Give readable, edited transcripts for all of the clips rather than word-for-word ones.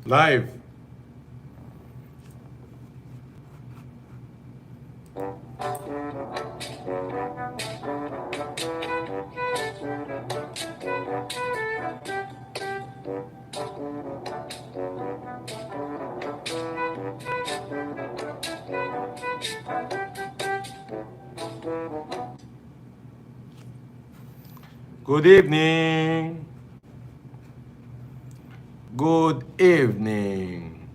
Live. Good evening. Good evening.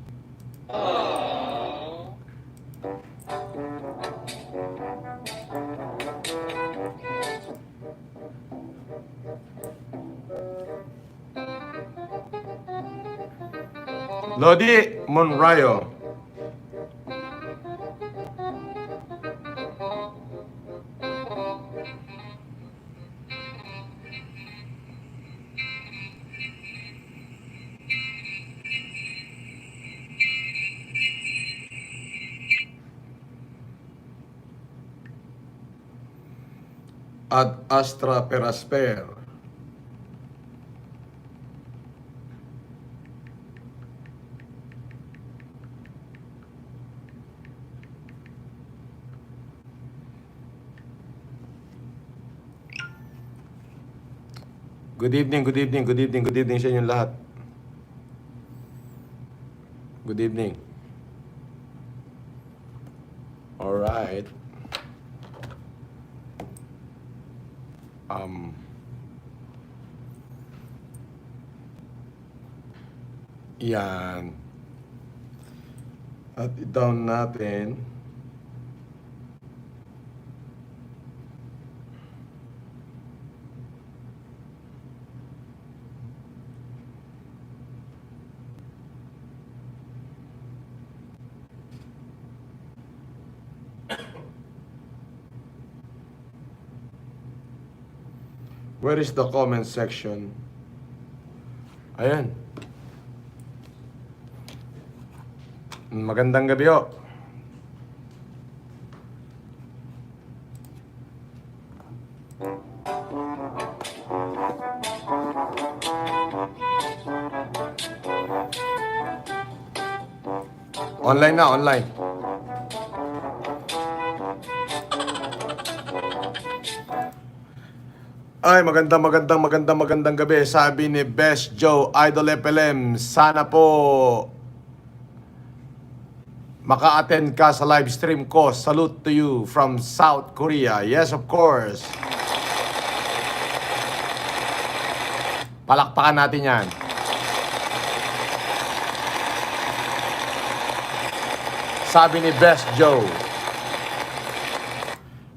Lodi Monrayo. Ad Astra Perasper. Good evening, good evening, good evening, good evening sa inyong lahat. Good evening. Alright. Yan. At i-down natin. Where is the comment section? Ayan. Magandang gabi ho. Online na, online. Ay, magandang gabi. Sabi ni Best Joe, Idol FLM, sana po maka-attend ka sa live stream ko. Salute to you from South Korea. Yes, of course. Palakpakan natin yan. Sabi ni Best Joe.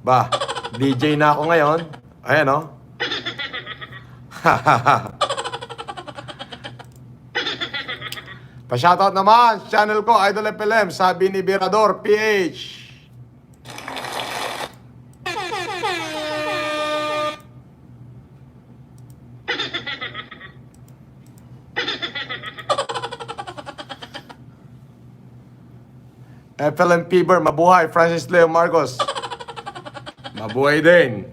Ba, DJ na ako ngayon. Ayan o. Pa-shoutout naman, channel ko, Idol FLM, sabi ni Birador PH. FLM Fever, mabuhay. Francis Leo Marcos, mabuhay din.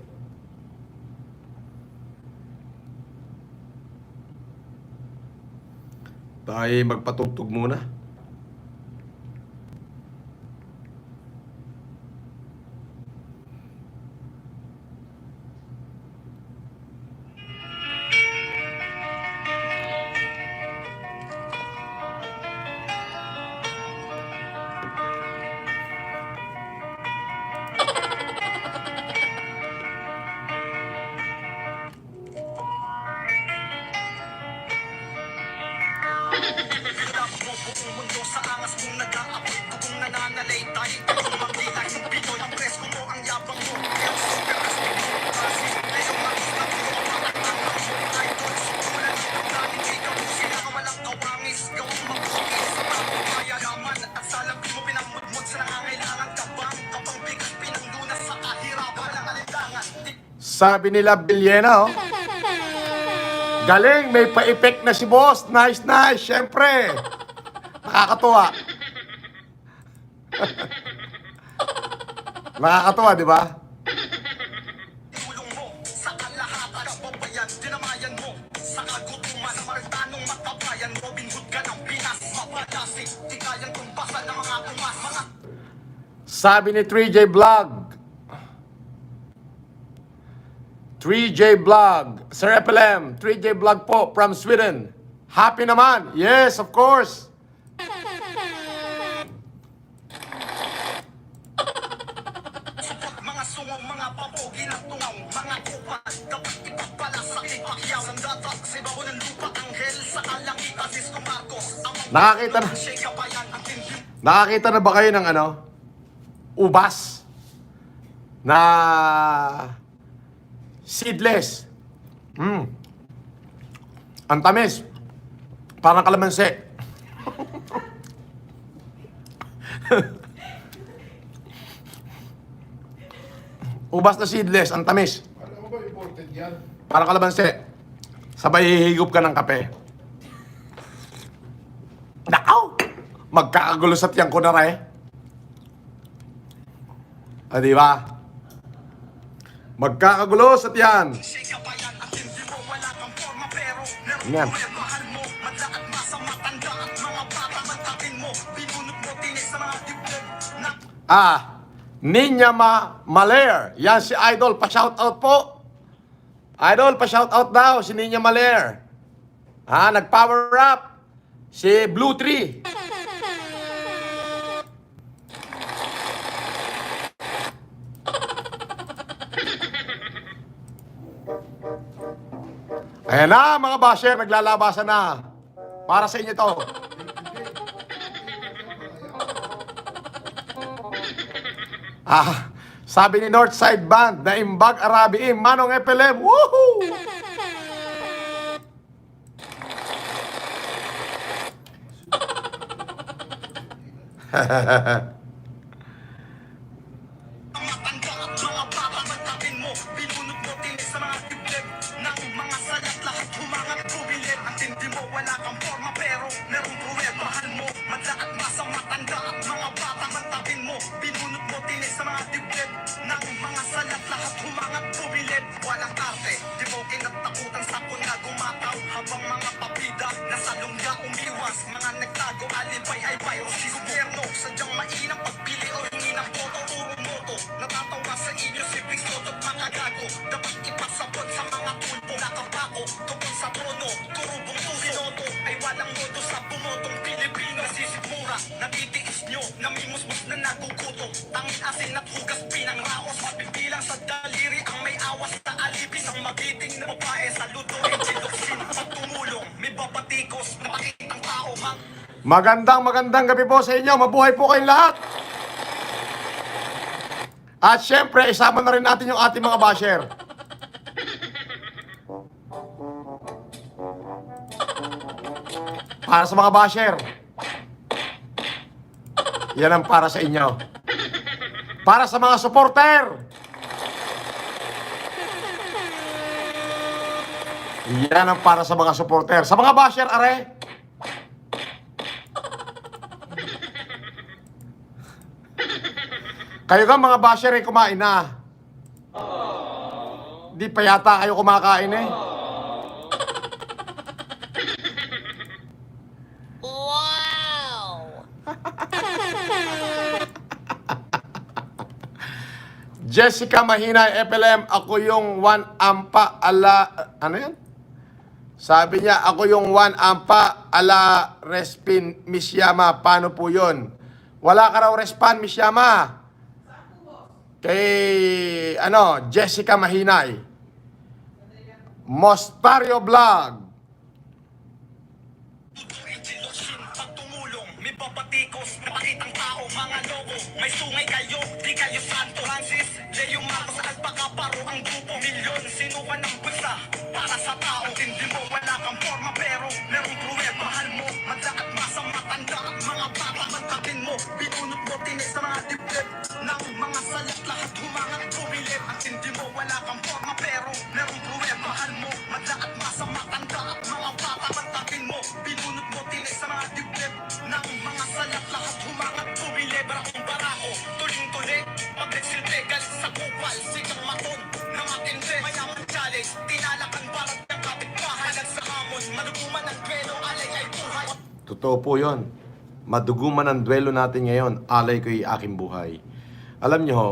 Tayo magpatugtog muna. Sabi nila Bilyena, oh. Galing, may pa-effect na si boss. Nice, nice. Siyempre. Nakakatuwa. Nakakatuwa, di ba? Sabi ni 3J Vlog. 3J Vlog. Sir FLM, 3J Vlog po from Sweden. Happy naman. Yes, of course. Mga sungong, mga papogi na tungaw, mga kupad, dapat ipagpala sa kipakyaw. Sandatak, sibaw ng lupa, anghel sa kalangitan, Sisko Marcos. Nakakita na ba kayo ng ano? Ubas na seedless. Ang tamis. Parang kalamansi. Ubas na seedless, ang tamis. Alam mo ba important yan? Parang kalamansi. Sabay hihigop ka ng kape. Nakaw! Magkakagulo sa tiyang ko na rin. Ah, di ba? Magkakagulo sa tiyan. Yan. Ninya Maler. Yan si Idol. Pa-shoutout po. Idol, pa-shoutout daw si Ninya Maler. Nag-power up. Si Blue Tree. Ayan na, mga basher, naglalabasan na. Para sa inyo to. Sabi ni Northside Band na Imbag Arabiim, Manong FLM, woohoo! Natitiis nyo, namimusmus na nagugutom. Tangin asin at hugas pinang raos. Mabibilang sa daliri ang may awas na alipin. Ang magiting na babae sa lutuin. Siluksin pag tumulong, may babatikos na makitang tao. Magandang gabi po sa inyo. Mabuhay po kayong lahat. At syempre, isama na rin natin yung ating mga basher. Para sa mga basher. Yan ang para sa inyo. Para sa mga supporter. Yan ang para sa mga supporter. Sa mga basher, are. Kayo nga mga basher ay kumain na. Di pa yata kayo kumakain eh. Jessica Mahina, FLM, ako yung 1 ampa ala... Ano yan? Sabi niya, ako yung 1 ampa ala Respin Miss Yama. Paano po yun? Wala ka raw respan, Miss Yama. Kay, Jessica Mahinay. Mostario Vlog. May babatikos na makitang tao, mga logo. May sungay kayo, di kayo santo. Francis, Leo Marcos, Alpaca, Paro ang grupo. Milyon, sinuwan ng bulsa para sa tao. Hindi mo, wala kang forma, pero merong pruwet. Mahal mo, madla at masang matanda. Mga bata, magtatin mo. Binunot mo, tinis sa mga dibdib. Ng mga salat, lahat humangat, bumilip. At hindi mo, wala kang forma, pero merong pruwet. Mahal mo, madla at masang matanda. Mga bata, magtatin mo. Binunot mo, tinis sa mga dibdib. Ng mga salat, lahat humangat, bumilip. Barakong barako, tuling-tuling. Pagkaksilbi, galit sa kupal. Sikang maton, ng atindi. Mayaman challenge, tinalakan barat ng kapitbahay. Halag sa hamon, malupuman ng pelo, alay ay buhay. Totoo po yun. Madugo man ang duelo natin ngayon, alay ko'y aking buhay. Alam nyo ho,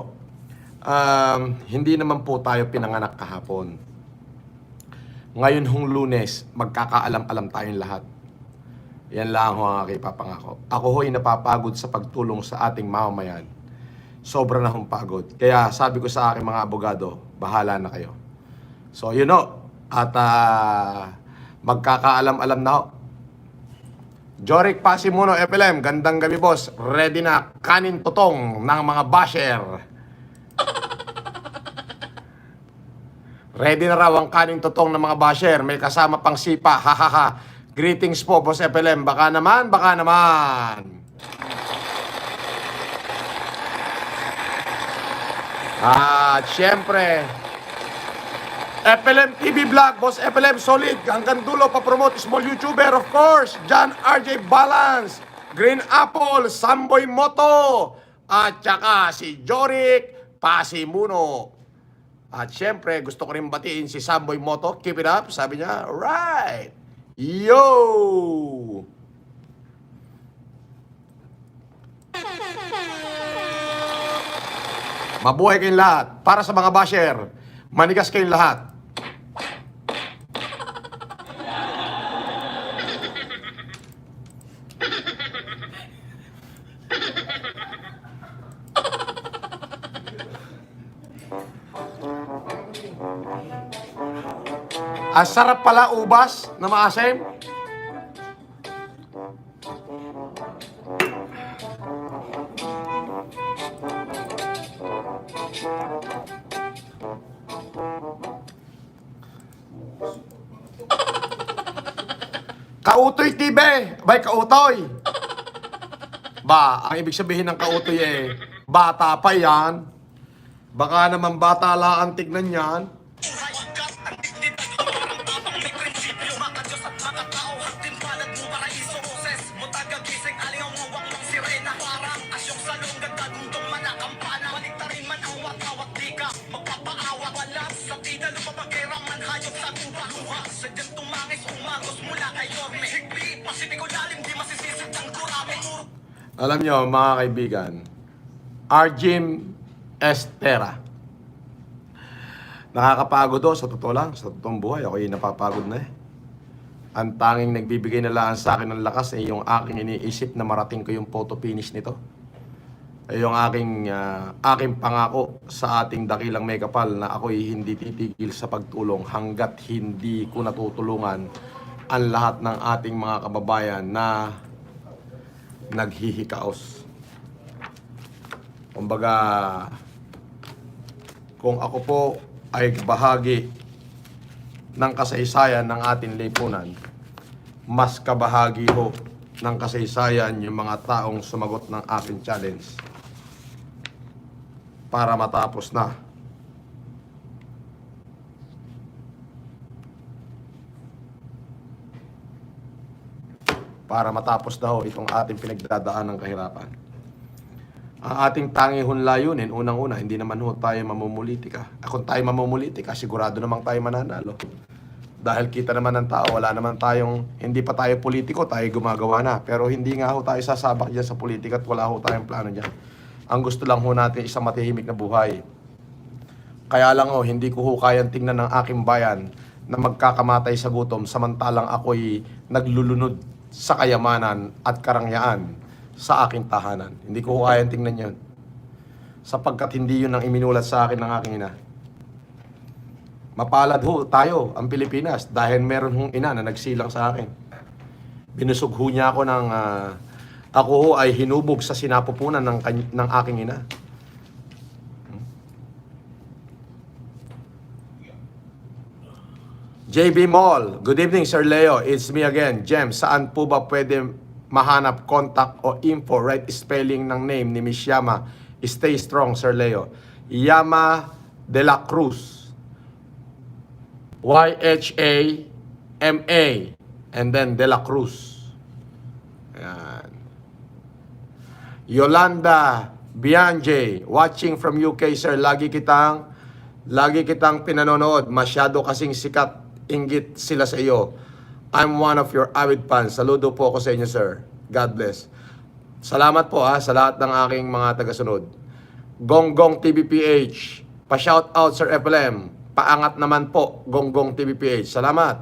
hindi naman po tayo pinanganak kahapon. Ngayon hong Lunes, magkakaalam-alam tayong lahat. Yan lang ho ang aking papangako. Ako ho'y napapagod sa pagtulong sa ating mamamayan. Sobra na hong pagod. Kaya sabi ko sa aking mga abogado, bahala na kayo. So you know, at magkakaalam-alam na ho. Jorik Pasimuno, FLM, gandang gabi boss. Ready na kanin tutong ng mga basher. Ready na raw ang kanin tutong ng mga basher. May kasama pang sipa. Hahaha. Greetings po, boss FLM. Baka naman, baka naman. At syempre, FLM TV Vlog, boss FLM solid. Hanggang dulo pa-promote small YouTuber, of course. John RJ Balance, Green Apple, Samboy Moto, at saka si Jorik Pasimuno. At syempre, gusto ko rin batiin si Samboy Moto. Keep it up. Sabi niya, right. Yo! Mabuhay kayong lahat. Para sa mga basher, manigas kayong lahat. Ang sarap pala ubas na maasim. Kautoy TV, bay kautoy. Ba, ang ibig sabihin ng kautoy bata pa yan. Baka naman bata lang ang tignan yan. Alam nyo, mga kaibigan, Arjim Estera. Nakakapagod do, sa totoo lang, sa totoong buhay, ako yung napapagod na eh. Ang tanging nagbibigay na lang sa akin ng lakas ay yung aking iniisip na marating ko yung photo finish nito. Ay yung aking pangako sa ating dakilang may kapal na ako'y hindi titigil sa pagtulong hanggat hindi ko natutulungan ang lahat ng ating mga kababayan na naghihikaos. Kumbaga, kung ako po ay bahagi ng kasaysayan ng ating lipunan, mas kabahagi ho ng kasaysayan yung mga taong sumagot ng aking challenge para matapos na. Para matapos na ho itong ating pinagdadaan ng kahirapan. Ang ating tangihong layunin, unang-una, hindi naman ho tayo mamumulitika. Kung tayo mamumulitika, sigurado namang tayo mananalo. Dahil kita naman ng tao, wala naman tayong, hindi pa tayo politiko, tayo gumagawa na. Pero hindi nga ho tayo sasabak dyan sa politika at wala ho tayong plano dyan. Ang gusto lang ho natin isang matahimik na buhay. Kaya lang ho, hindi ko ho kayang tingnan ng aking bayan na magkakamatay sa gutom samantalang ako'y naglulunod sa kayamanan at karangyaan sa aking tahanan. Hindi ko ho kayang tingnan yun. Sapagkat hindi yun ang iminulat sa akin ng aking ina. Mapalad ho tayo, ang Pilipinas, dahil meron hong ina na nagsilang sa akin. Binusog ho niya ako ng... ako ho ay hinubog sa sinapupunan ng aking ina. JB Mall, good evening Sir Leo, it's me again. Jem, saan po ba pwede mahanap contact o info, right spelling ng name ni Miss Yama? Stay strong Sir Leo. Yama de la Cruz. Y-H-A-M-A and then de la Cruz. Ayan. Yolanda Bianche, watching from UK sir, lagi kitang pinanonood, masyado kasing sikat, inggit sila sa iyo. I'm one of your avid fans. Saludo po ako sa inyo sir. God bless. Salamat po sa lahat ng aking mga tagasunod. Gonggong TVPH, pa-shout out Sir FLM. Paangat naman po, Gonggong TVPH. Salamat.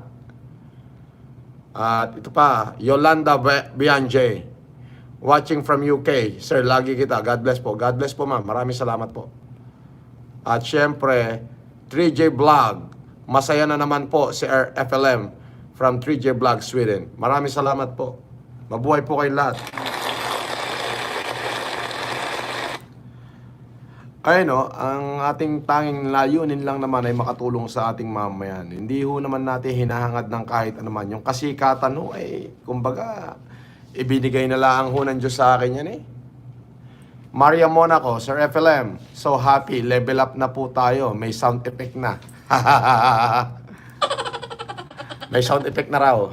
At ito pa, Yolanda Bianje, watching from UK. Sir, lagi kita. God bless po. God bless po, ma'am. Maraming salamat po. At syempre, 3J Vlog. Masaya na naman po si FLM from 3J Vlog, Sweden. Maraming salamat po. Mabuhay po kayong lahat. Ay no, ang ating tanging layunin lang naman ay makatulong sa ating mamamayan. Hindi ho naman natin hinahangad ng kahit anuman. Yung kasikatan ho ay, kumbaga, ibinigay na lang ho ng Diyos sa akin yan eh. Maria Monaco, Sir FLM, so happy, level up na po tayo. May sound effect na. May sound effect na raw.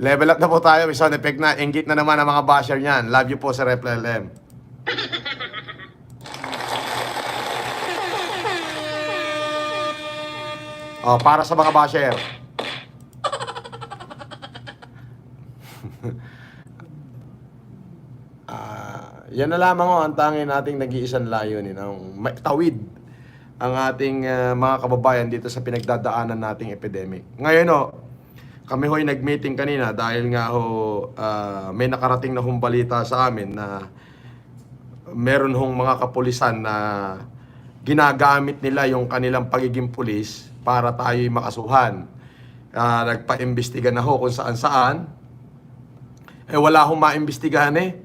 Level up na po tayo, may sound effect na. Inggit na naman ang mga basher niyan. Love you po, Sir FLM. Oh, para sa mga basher. Yan na lamang ang tanging nating nag-iisang layunin ang tawid ang ating mga kababayan dito sa pinagdadaanan nating epidemic. Ngayon kami ho'y nag-meeting kanina dahil nga may nakarating na hong balita sa amin na meron hong mga kapulisan na ginagamit nila yung kanilang pagiging pulis para tayo'y makasuhan. Nagpa-imbestiga na ho kung saan-saan. Wala hong maimbestigahan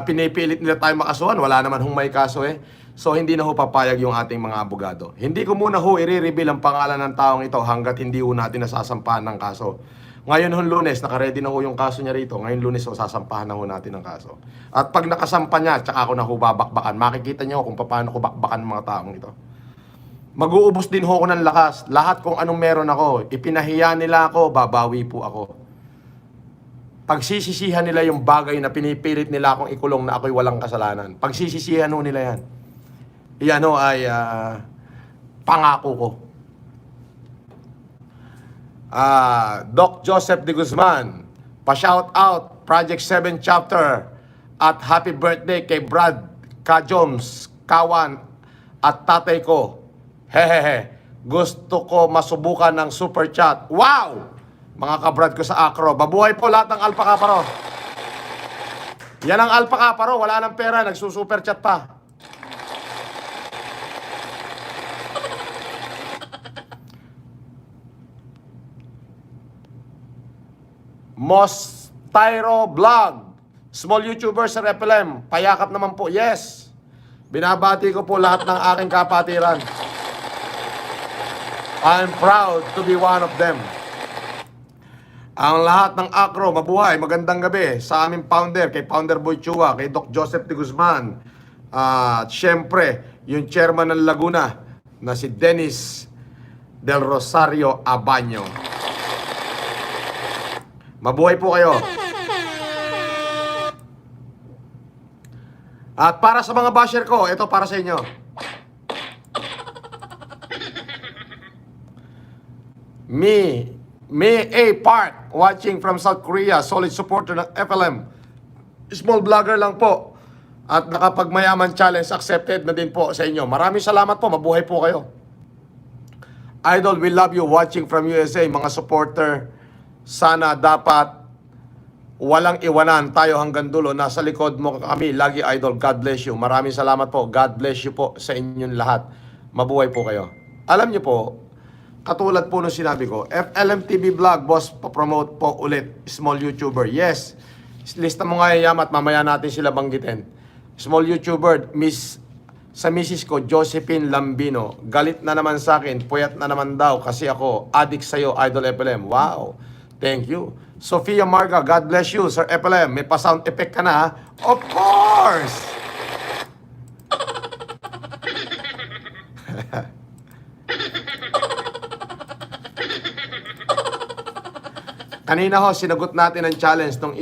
pinipilit nila tayo makasuhan, wala naman hong may kaso So hindi na ho papayag yung ating mga abogado. Hindi ko muna ho i-reveal ang pangalan ng taong ito hanggat hindi ho natin nasasampahan ng kaso. Ngayon ho Lunes, nakaredy na ho yung kaso niya rito. Ngayon Lunes sasampahan na ho natin ng kaso. At pag nakasampa niya, tsaka ako na ho babakbakan. Makikita niyo kung paano ko bakbakan mga taong ito. Mag-uubos din ho ako ng lakas. Lahat kung anong meron ako, ipinahiya nila ako, babawi po ako. Pagsisisihan nila yung bagay na pinipilit nila akong ikulong na ako'y walang kasalanan. Pagsisisihan ho nila yan. Yan ay pangako ko. Doc Joseph de Guzman, pa-shout out, Project 7 Chapter, at happy birthday kay Brad Kajoms, Kawan, at tatay ko. Hehehe, gusto ko masubukan ng super chat. Wow! Mga kabrad ko sa Acro, babuhay po lahat ng Alpha Kaparo. Yan ang Alpha Kaparo, wala nang pera, nagsusuper chat pa. Mos Tyro Vlog, small YouTuber sa FLM, payakap naman po, yes. Binabati ko po lahat ng aking kapatiran. I'm proud to be one of them. Ang lahat ng Acro, mabuhay, magandang gabi sa aming founder, kay Founder Boy Chua, kay Doc Joseph de Guzman, at syempre, yung chairman ng Laguna, na si Dennis Del Rosario Abanyo. Mabuhay po kayo. At para sa mga basher ko, ito para sa inyo. Me A. Park, watching from South Korea, solid supporter ng FLM. Small vlogger lang po. At nakapagmayaman challenge accepted na din po sa inyo. Maraming salamat po, mabuhay po kayo. Idol, we love you, watching from USA, mga supporter. Sana dapat walang iwanan tayo hanggang dulo. Nasa likod mo kami, lagi Idol. God bless you. Maraming salamat po. God bless you po sa inyong lahat. Mabuhay po kayo. Alam niyo po, katulad po nung sinabi ko, FLM TV Vlog, boss, pa-promote po ulit, small YouTuber. Yes, lista mo nga yung yamat, mamaya natin sila banggitin. Small YouTuber, sa misis ko, Josephine Lambino, galit na naman sa akin, puyat na naman daw kasi ako, addict sa'yo, Idol FLM. Wow, thank you. Sofia Marga, God bless you, Sir FLM. May pa-sound effect ka na, ha? Of course! Kanina ho, sinagot natin ang challenge ng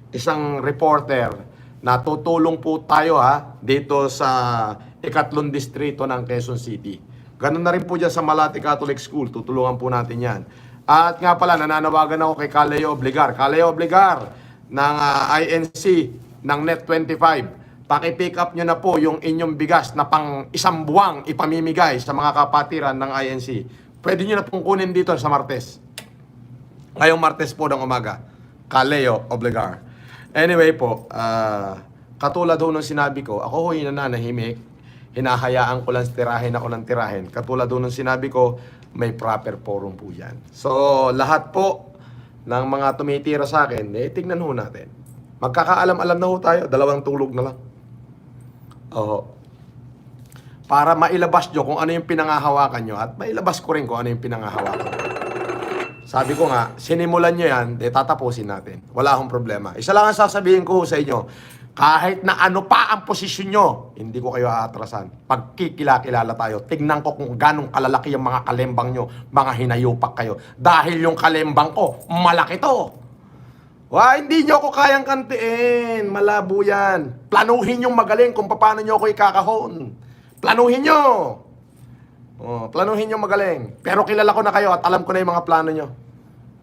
isang reporter na tutulong po tayo dito sa ikatlong distrito ng Quezon City. Ganun na rin po dyan sa Malate Catholic School, tutulungan po natin yan. At nga pala, nananawagan ako kay Kaleo Obligar. Kaleo Obligar, ng INC ng Net25. Paki-pick up nyo na po yung inyong bigas na pang isang buwang ipamimigay sa mga kapatiran ng INC. Pwede nyo na pong kunin dito sa Martes. Ngayong Martes po ng umaga. Kaleo Obligar. Anyway po, katulad ho nung sinabi ko, ako ho nananahimik. Hinahayaan ko lang tirahin ako ng tirahin. Katulad ho nung sinabi ko, may proper forum po yan. So, lahat po ng mga tumitira sa akin, tignan ho natin. Magkakaalam-alam na ho tayo, 2 tulog na lang. Oo. Para mailabas nyo kung ano yung pinangahawakan nyo at mailabas ko rin kung ano yung pinangahawakan nyo. Sabi ko nga, sinimulan nyo yan, tatapusin natin. Wala akong problema. Isa lang ang sasabihin ko sa inyo, kahit na ano pa ang posisyon nyo, hindi ko kayo aatrasan. Pagkikilala tayo, tignan ko kung ganong kalalaki yung mga kalembang nyo, mga hinayupak kayo. Dahil yung kalembang ko, malaki to. Hindi nyo ako kayang kantiin. Malabo yan. Planuhin yung magaling kung paano nyo ako ikakahon. Planuhin nyo. Planuhin nyo magaling. Pero kilala ko na kayo at alam ko na yung mga plano nyo.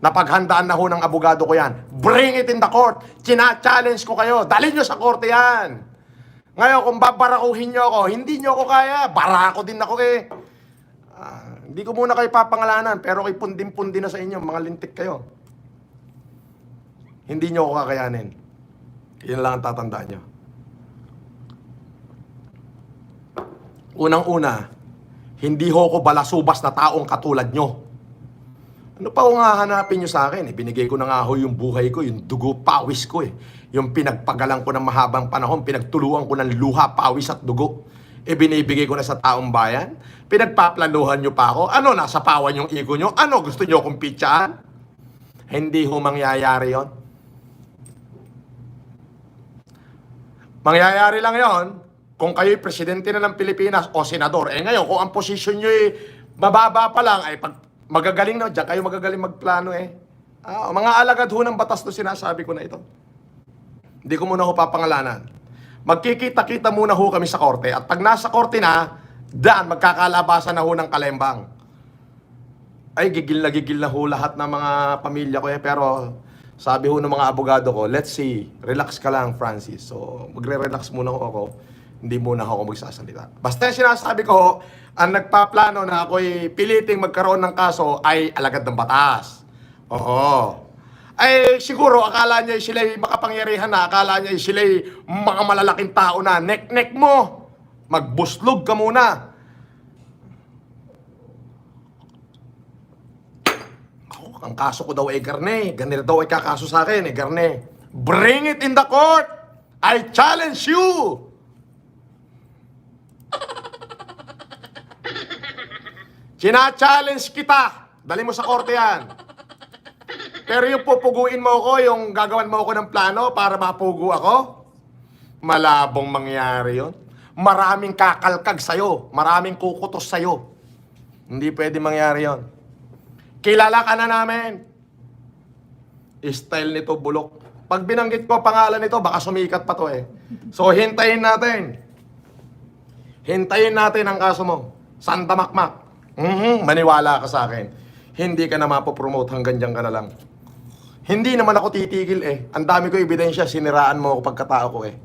Napaghandaan na ho ng abogado ko yan. Bring it in the court. China-challenge ko kayo. Dalhin nyo sa korte yan. Ngayon, kung babarakuhin nyo ako, hindi nyo ako kaya. Barako din ako eh. Hindi ko muna kayo papangalanan, pero kay pundim-pundi na sa inyo, mga lintik kayo. Hindi nyo ako kakayanin. Yan lang ang tatandaan nyo. Unang-una, hindi ho ko balasubas na taong katulad nyo. Ano pa ho nga hanapin nyo sa akin? Binigay ko na nga ho yung buhay ko, yung dugo, pawis ko eh. Yung pinagpagalan ko ng mahabang panahon, pinagtuluan ko ng luha, pawis at dugo. Binibigay ko na sa taong bayan. Pinagpaplanuhan nyo pa ako. Ano, nasa pawan yung ego nyo? Ano, gusto nyo akong pitsahan? Hindi ho mangyayari yon. Mangyayari lang yon kung kayo'y presidente na ng Pilipinas o senador. Ngayon, kung ang posisyon nyo'y mababa pa lang, ay pag magagaling na, diyan kayo magagaling magplano eh. Mga alagad ho ng batas to sinasabi ko na ito. Hindi ko muna ho papangalanan. Magkikita-kita muna ho kami sa korte. At pag nasa korte na, daan magkakalabasan na ho ng kalembang. Ay, gigil na ho lahat ng mga pamilya ko eh. Pero sabi ho ng mga abogado ko, let's see, relax ka lang, Francis. So, magre-relax muna ho ako. Hindi muna ako magsasalita. Basta yung sinasabi ko, ang nagpaplano na ako'y piliting magkaroon ng kaso ay alagad ng batas. Oo. Ay siguro akala niya sila'y makapangyarihan na, akala niya sila'y mga malalaking tao na. Nek-nek mo. Magbuslog ka muna. Ang kaso ko daw ay Garne. Ganito daw ay kakaso sa akin, Garne. Bring it in the court. I challenge you. China-challenge kita. Dali mo sa korte yan. Pero yung pupuguin mo ako, yung gagawan mo ako ng plano para mapugo ako, malabong mangyari yon. Maraming kakalkag sa'yo. Maraming kukutos sa'yo. Hindi pwede mangyari yon. Kilala ka na namin. Style nito, bulok. Pag binanggit ko pangalan nito, baka sumikat pa to eh. So, hintayin natin. Hintayin natin ang kaso mo. Santa Makmak. Maniwala ka sa akin. Hindi ka na mapopromote hanggang dyan ka na lang. Hindi naman ako titigil eh. Ang dami ko ebidensya, siniraan mo ako pagkatao ko eh.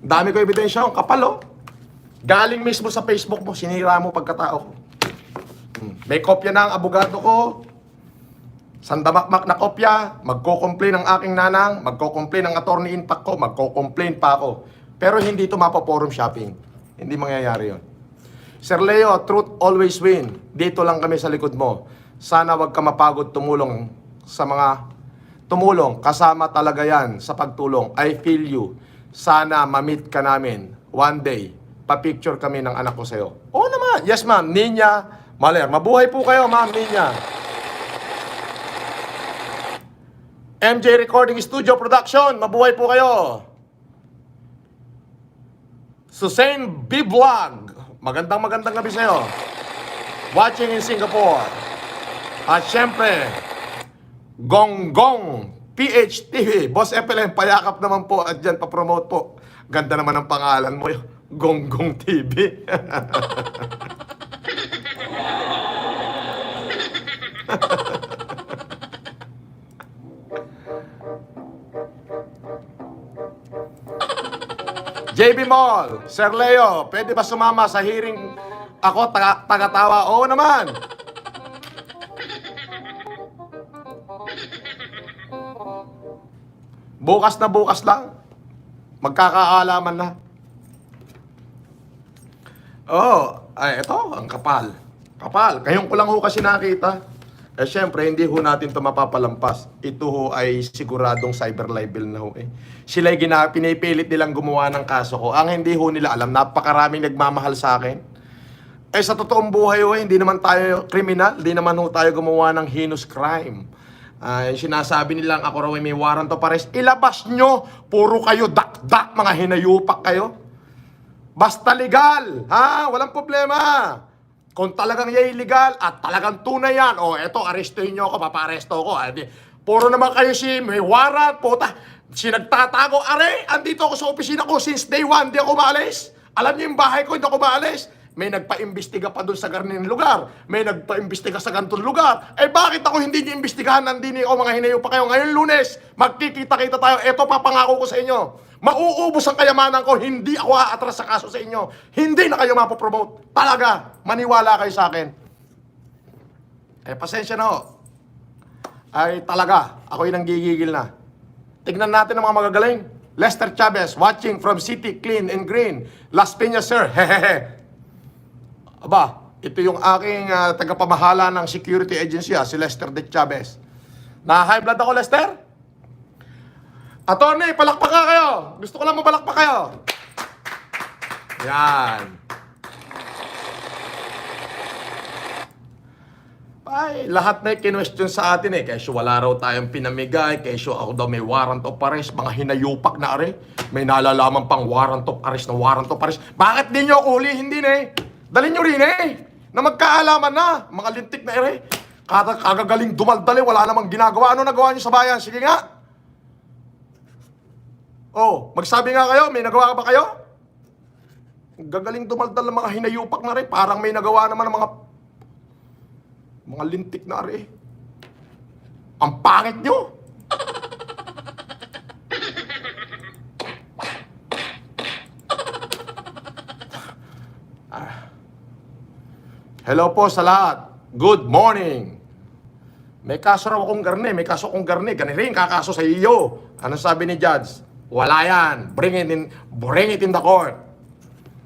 Dami ko ebidensya, ang kapal oh. Galing mismo sa Facebook mo, sinira mo pagkatao ko. May kopya na ang abogado ko. Sandamakmak na kopya. Magko-complain ang aking nanang. Magko-complain ang attorney impact ko. Magko-complain pa ako. Pero hindi ito mapaforum shopping. Hindi mangyayari yon. Sir Leo, truth always win. Dito lang kami sa likod mo. Sana wag ka mapagod tumulong sa mga tumulong. Kasama talaga yan sa pagtulong. I feel you. Sana ma-meet ka namin. One day, pa-picture kami ng anak ko sa'yo. Oo naman. Yes ma'am. Ninya Maler. Mabuhay po kayo ma'am Ninya. MJ Recording Studio Production. Mabuhay po kayo. Susain B Vlog. Magandang gabi sa'yo. Watching in Singapore. At syempre, Gonggong PH TV. Boss FLM, payakap naman po at dyan pa-promote po. Ganda naman ang pangalan mo, Gonggong TV. JB Mall, Sir Leo, pwede ba sumama sa hearing ako taga-tawa? Oo naman. Bukas na bukas lang. Magkakaalaman na. Oh, ay, ito, ang kapal. Kapal. Ngayon ko lang ho kasi nakita. Eh, syempre, hindi ho natin ito mapapalampas. Ito ho ay siguradong cyber libel na ho eh. Sila'y pinipilit nilang gumawa ng kaso ko. Ang hindi ho nila alam, napakaraming nagmamahal sa akin. Eh, sa totoong buhay ho, hindi naman tayo kriminal. Hindi naman ho tayo gumawa ng heinous crime. Sinasabi nilang ako raw ay may warrant of arrest. Ilabas nyo, puro kayo dakdak, mga hinayupak kayo. Basta legal, ha? Walang problema. Kung talagang yan illegal at talagang tunay yan, o eto, arestuhin nyo ako, paparesto ako. Puro naman kayo may warrant, puta. Nagtatago, are, andito ako sa opisina ko since day one, di ako maalis. Alam niyo yung bahay ko, hindi ako maalis. May nagpa-imbestiga pa doon sa ganung lugar. May nagpa-imbestiga sa ganitong lugar. Eh bakit ako hindi niyo imbestigahan? Nandini ako, mga hinayo pa kayo. Ngayon Lunes, magkikita-kita tayo. Eto, papangako ko sa inyo. Mauubos ang kayamanan ko. Hindi ako aatras sa kaso sa inyo. Hindi na kayo mapopromote. Talaga, maniwala kayo sa akin. Eh, pasensya na ho. Ay, talaga, ako'y nanggigigil na. Tignan natin ang mga magagaling. Lester Chavez, watching from City Clean and Green. Las Piñas, sir. Hehehe. Aba, ito yung aking tagapamahala ng security agency, si Lester de Chavez. Na-high blood ako, Lester? Attorney, palakpak ka kayo. Gusto ko lang mapalakpak kayo. Yan. Ay, lahat na kinwestiyon sa atin eh. Kesyo wala raw tayong pinamigay. Kesyo ako daw may warrant of arrest. Mga hinayupak na are. May nalalaman pang warrant of arrest na warrant of arrest. Bakit di nyo ako uli? Hindi na eh. Dalhin nyo rin eh. Na magkaalaman na. Mga lintik na ere. Kagagaling dumaldali. Wala namang ginagawa. Ano nagawa nyo sa bayan? Sige nga. Oh, magsabi nga kayo. May nagawa ka ba kayo? Gagaling dumaldal ng mga hinayupak na rin. Parang may nagawa naman ng mga lintik na ere. Ang pangit nyo. Hello po sa lahat. Good morning. May kaso raw akong garne. May kaso akong garne. Gani rin kakaso sa iyo. Ano sabi ni Judge? Wala yan. Bring it in the court.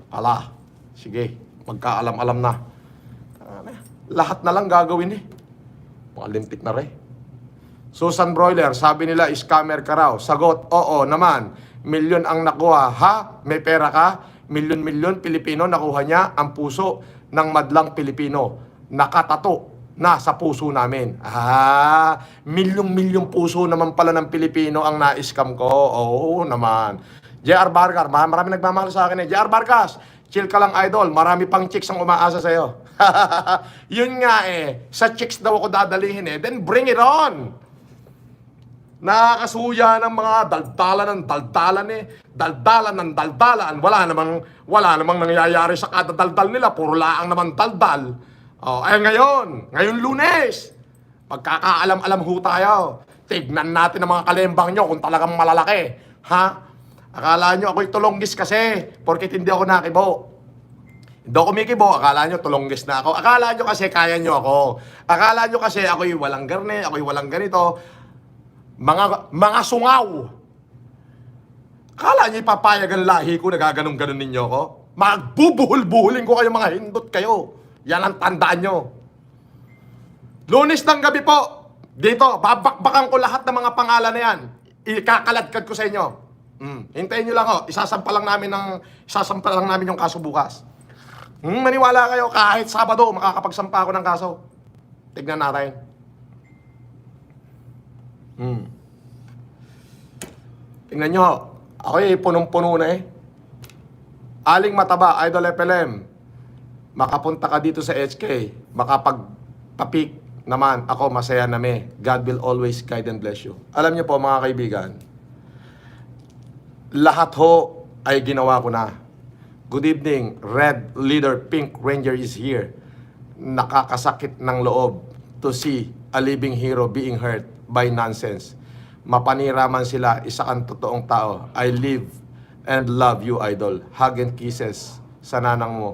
Ala. Sige. Magkaalam-alam na. Lahat na lang gagawin eh. Mga lintik na rin. Susan Broiler, sabi nila, scammer ka raw. Sagot, oo naman. Milyon ang nakuha. Ha? May pera ka? Milyon-milyon Pilipino nakuha niya ang puso ng madlang Pilipino. Nakatato na sa puso namin. Milyong-milyong puso naman pala ng Pilipino ang na-scam ko. Oo naman. JR Vargas, marami nagmamahal sa akin eh. JR Vargas, chill ka lang idol. Marami pang chicks ang umaasa sa'yo. Yun nga eh. Sa chicks daw ako dadalihin eh. Then bring it on. Nakakasuya ng mga daldalan ng daldalan eh. Daldalan ng daldalan. Wala namang nangyayari sa kada daldal nila. Puro laang naman daldal. Oh, ay ngayon Lunes. Pagkakaalam-alam ho tayo. Tignan natin ang mga kalembang nyo kung talagang malalaki. Ha? Akala nyo ako'y tulonggis kasi porkit hindi ako nakibo. Hindi ako kumikibo. Akala nyo tulonggis na ako. Akala nyo kasi kaya nyo ako. Akala nyo kasi ako'y walang garne, ako'y walang ganito. Mga sungaw. Akala nyo ipapayag ang lahi ko na gaganong-ganon ninyo ko? Magbubuhol-buhulin ko kayo mga hindot kayo. Yan ang tandaan nyo. Lunes ng gabi po, dito, babakbakan ko lahat ng mga pangalan na yan. Ikakaladkad ko sa inyo. Hintayin nyo lang ho. Isasampa lang namin yung kaso bukas. Maniwala kayo, kahit Sabado, makakapagsampa ako ng kaso. Tignan natin. Tingnan nyo, ako'y punong-puno na eh. Aling Mataba, Idol FLM, makapunta ka dito sa HK, makapagpapik naman, ako masaya na me. God will always guide and bless you. Alam niyo po mga kaibigan, lahat ho ay ginawa ko na. Good evening, Red Leader Pink Ranger is here. Nakakasakit ng loob to see a living hero being hurt by nonsense. Mapanira man sila, isa kang totoong tao. I live and love you, Idol. Hug and kisses sa nanang mo.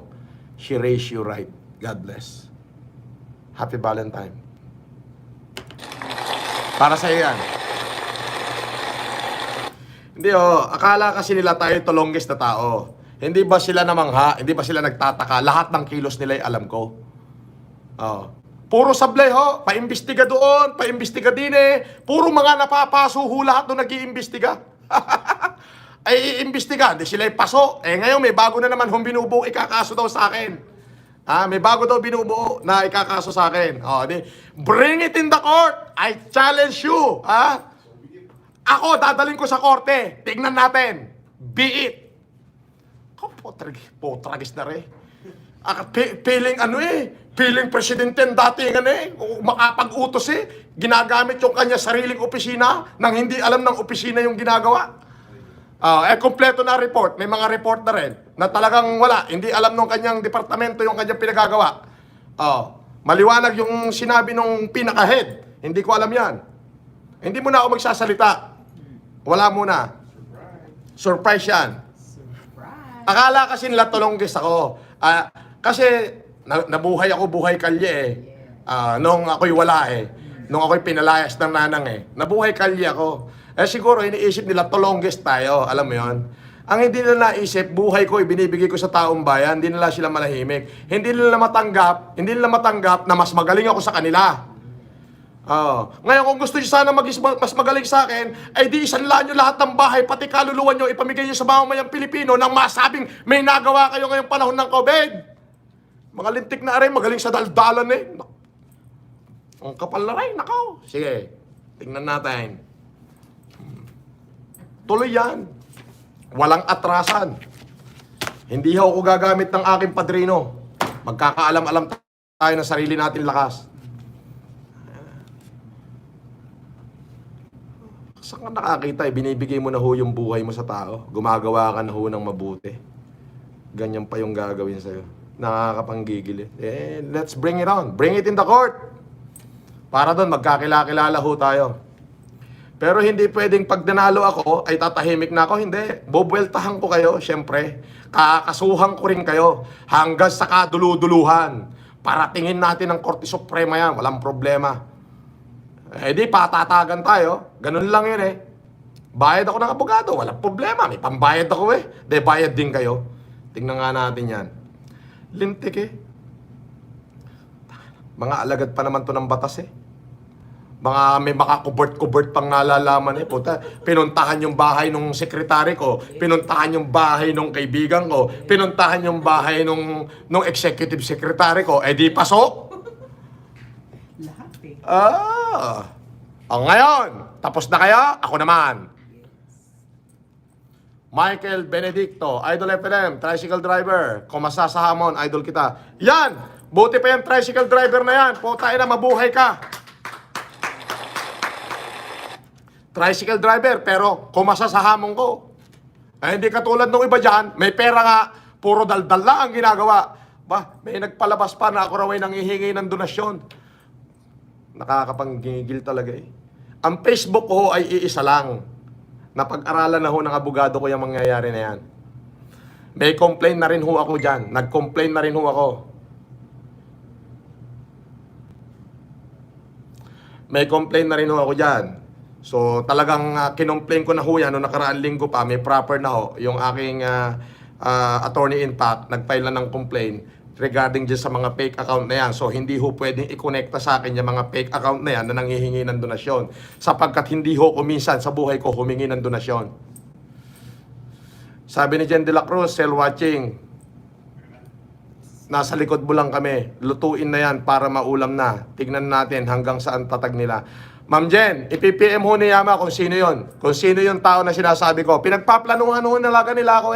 She raised you right. God bless. Happy Valentine. Para sa yan. Hindi akala kasi nila tayo ito longest na tao. Hindi ba sila namangha? Hindi ba sila nagtataka? Lahat ng kilos nila ay alam ko. Puro sablay paimbestiga doon, paimbestiga din Puro mga napapaso lahat doon nag-iimbestiga. Ay iimbestiga, di sila paso. Ngayon may bago na naman binubuo, ikakaso daw sa akin. May bago daw binubuo na ikakaso sa akin. Bring it in the court. I challenge you. Ako, dadaling ko sa korte. Tignan natin. Be it. Potragis na rin. Piling piling presidente datingan makapag-utos Ginagamit yung kanya sariling opisina nang hindi alam ng opisina yung ginagawa. Kompleto na report. May mga report na rin na talagang wala. Hindi alam ng kanyang departamento yung kanyang pinagagawa. Maliwanag yung sinabi ng pinaka-head. Hindi ko alam yan. Hindi mo na ako magsasalita. Wala muna. Surprise yan. Akala kasi nila tulonggis ako. Kasi nabuhay ako buhay kalye nung ako'y wala Nung ako'y pinalayas ng nanang Nabuhay kalye ako. Siguro iniisip nila tulonggis tayo. Alam mo yon. Ang hindi nila naisip, buhay ko ibinibigay ko sa taong bayan. Hindi nila sila malahimik. Hindi nila matanggap na mas magaling ako sa kanila. Ngayon kung gusto niyo sana mas magaling sa akin, ay di isanlaan nyo lahat ng bahay, pati kaluluwa nyo, ipamigay nyo sa mamamayang Pilipino nang masabing may nagawa kayo ngayong panahon ng COVID. Mga lintik na rin, magaling sa daldalan Ang kapal na rin, nakaw. Sige, tingnan natin. Tuloy yan. Walang atrasan. Hindi ako gagamit ng aking padrino. Magkakaalam-alam tayo ng sarili natin lakas. Saan ka nakakita binibigay mo na yung buhay mo sa tao? Gumagawa ka na ng mabuti. Ganyan pa yung gagawin sa'yo. Nakakapanggigil let's bring it on. Bring it in the court. Para doon, magkakilala tayo. Pero hindi pwedeng pag nanalo ako, ay tatahimik na ako. Hindi. Bobweltahan ko kayo, syempre. Kakasuhan ko rin kayo. Hanggang sa kaduluduluhan. Paratingin natin ang Korte Suprema yan. Walang problema. Di patatagan tayo. Ganun lang yun Bayad ako ng abogado. Walang problema. May pambayad ako Di bayad din kayo. Tingnan nga natin yan. Lintik Mga alagad pa naman to ng batas Mga may makakubert-kubert pang nalalaman Puta, pinuntahan yung bahay nung sekretary ko. Pinuntahan yung bahay nung kaibigan ko. Pinuntahan yung bahay nung executive secretary ko. Di pasok. Ngayon, tapos na kaya? Ako naman. Michael Benedicto, Idol FLM, tricycle driver. Kumasa sa hamon, idol kita. Yan! Buti pa yung tricycle driver na yan. Puta na, mabuhay ka. Tricycle driver, pero kumasa sa hamon ko. Hindi katulad nung iba dyan, may pera nga, puro daldal lang ang ginagawa. May nagpalabas pa na ako raw ay nanghihingi ng donasyon. Nakakapanggigil talaga Ang Facebook ko ay iisa lang. Napag-aralan na ng abogado ko yung mangyayari na yan. May complaint na rin ako dyan. Nag-complain na rin ako. May complaint na rin ako dyan. So talagang kinomplain ko na yan noong nakaraang linggo pa. May proper na yung aking attorney in fact. Nag-file na ng complaint regarding dyan sa mga fake account na yan. So, hindi pwedeng i-connecta sa akin yung mga fake account na yan na nanghihingi ng donasyon. Sapagkat hindi kuminsan sa buhay ko humingi ng donasyon. Sabi ni Jen de la Cruz, cell watching. Nasa likod mo lang kami. Lutuin na yan para maulam na. Tignan natin hanggang saan tatag nila. Ma'am Jen, ipipm ni Yama kung sino yon. Kung sino yung tao na sinasabi ko. Pinagpaplanuhan nalaga nila ako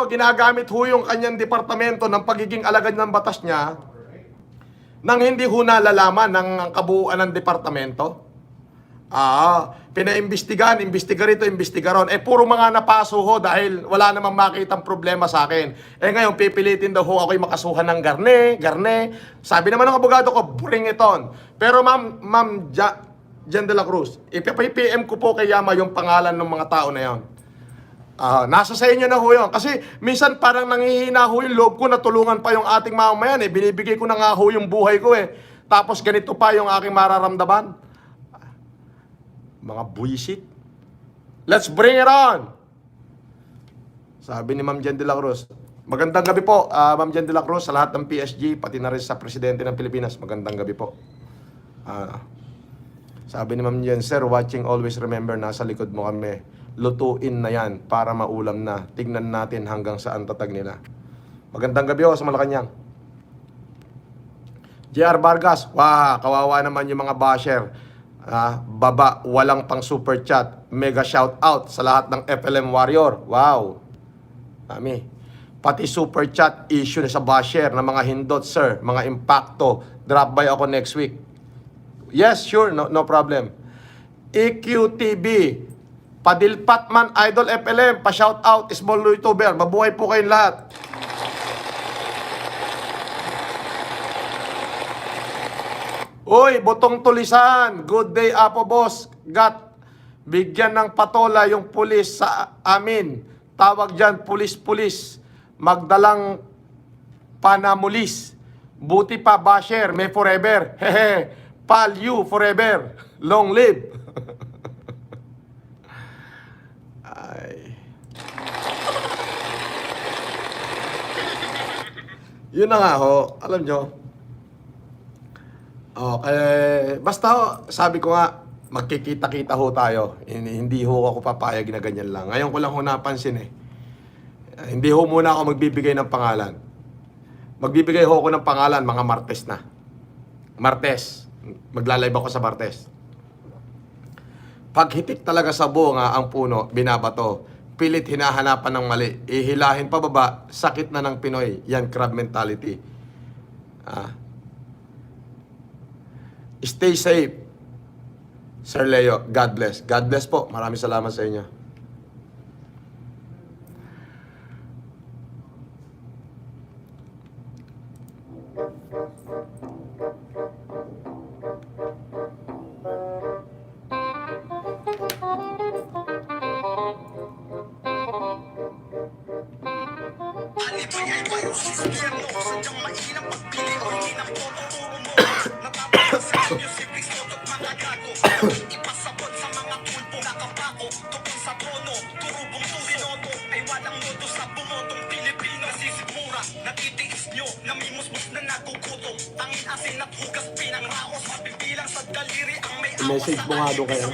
ginagamit yung kanyang departamento ng pagiging alagad ng batas niya nang hindi nalalaman ng kabuuan ng departamento. Pinaimbestigahan, imbestiga rito, imbestiga ron. Puro mga napaso dahil wala namang makitang problema sa akin. Ngayon, pipilitin daw ako'y makasuhan ng garne. Sabi naman ng abogado ko, bring it on. Pero Jen de la Cruz, ipipm ko po kay Yama yung pangalan ng mga tao na yon. Nasa sa inyo na ho yun. Kasi minsan parang nanghihina ho yung loob ko na tulungan pa yung ating mamamayan. Binibigay ko na nga ho yung buhay ko eh. Tapos ganito pa yung aking mararamdaman. Mga buwisit. Let's bring it on! Sabi ni Ma'am Jen de la Cruz. Magandang gabi po, Ma'am Jen de la Cruz, sa lahat ng PSG, pati na rin sa Presidente ng Pilipinas. Magandang gabi po. Sabi ni Ma'am Jen, Sir, watching always remember, nasa likod mo kami. Lutuin na yan para maulam na. Tignan natin hanggang saan tatag nila. Magandang gabi ho sa Malacanang. JR Vargas, kawawa naman yung mga basher. Baba, walang pang super chat. Mega shout out sa lahat ng FLM Warrior. Wow. Dami. Pati super chat issue na sa basher ng mga hindot, sir. Mga impacto. Drop by ako next week. Yes, sure. No problem. EQTB. Padilpat man, Idol FLM. Pa-shout out, small YouTuber. Mabuhay po kayong lahat. Uy, Butong Tulisan. Good day, Apo Boss. Gat. Bigyan ng patola yung pulis sa amin. Tawag dyan, pulis-pulis. Magdalang panamulis. Buti pa, basher, may forever. Hehe. Pal you forever. Long live. Ay. Yun na nga ho. Alam nyo. Basta ho, sabi ko nga, magkikita-kita ho tayo. Hindi ho ako papayag na ganyan lang. Ngayon ko lang ho napansin eh. Hindi ho muna ako magbibigay ng pangalan. Magbibigay ho ako ng pangalan mga Martes na. Martes. Maglalive ako sa Martes. Pag hitik talaga sa bunga ang puno, binabato. Pilit hinahanapan ng mali. Ihilahin pababa, sakit na ng Pinoy. Yan, crab mentality. Stay safe. Sir Leo, God bless. God bless po. Maraming salamat sa inyo. Alibay-alibay o sistemo, sadyang mainam pagpili o hindi ng boto, puro mo. Napapalas sa music, bigot at mga gago. Ipasabot sa mga tulpo, nakapako, tukol sa trono, turubong tusinoto, ay walang modo sa bumotong Pilipino. Nasisigmura, natitiis nyo, namimusmus na nagugutom. Tangin asin at hugas pinangraos, mabibilang sa daliri ang may awas. I-message mo nga doon kayo.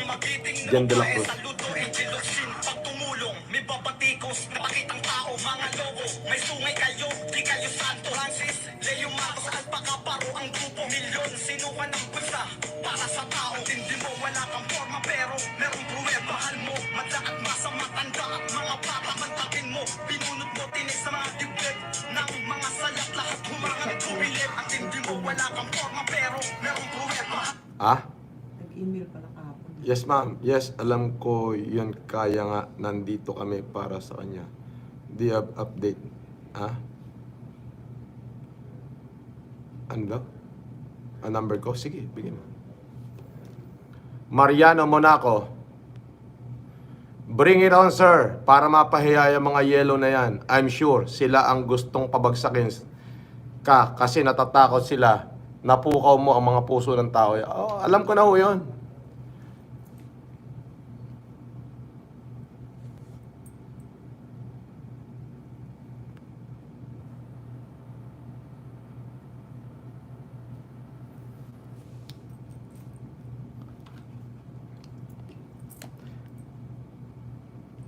Jen de la Cruz. Saludo, Angelocin, pag tumulong, may babatikos, napakitang tao, mga logo, may sungay kayo, di kayo santo. Francis, Leo Matos, Alpaca, Paro, ang grupo, milyon, sinukan ng bulsa, para sa tao. Hindi mo, wala kang forma, pero merong pruweba. Mahal mo, madla at masa, matanda at mga bata, mantakin mo, binunot mo, tinis sa mga dibdib, ng mga salat, lahat humangat, bubilib. At hindi mo, wala kang forma, pero merong pruweba. Nag-email pala kahapon. Yes, ma'am. Yes, alam ko yun. Kaya nga, nandito kami para sa kanya. Do you have update? Ano daw? Ang number ko? Sige, bigyan mo. Mariano Monaco. Bring it on, sir. Para mapahiya yung mga yellow na yan. I'm sure sila ang gustong pabagsakin ka kasi natatakot sila. Napukaw mo ang mga puso ng tao. Oh, alam ko na ho yun.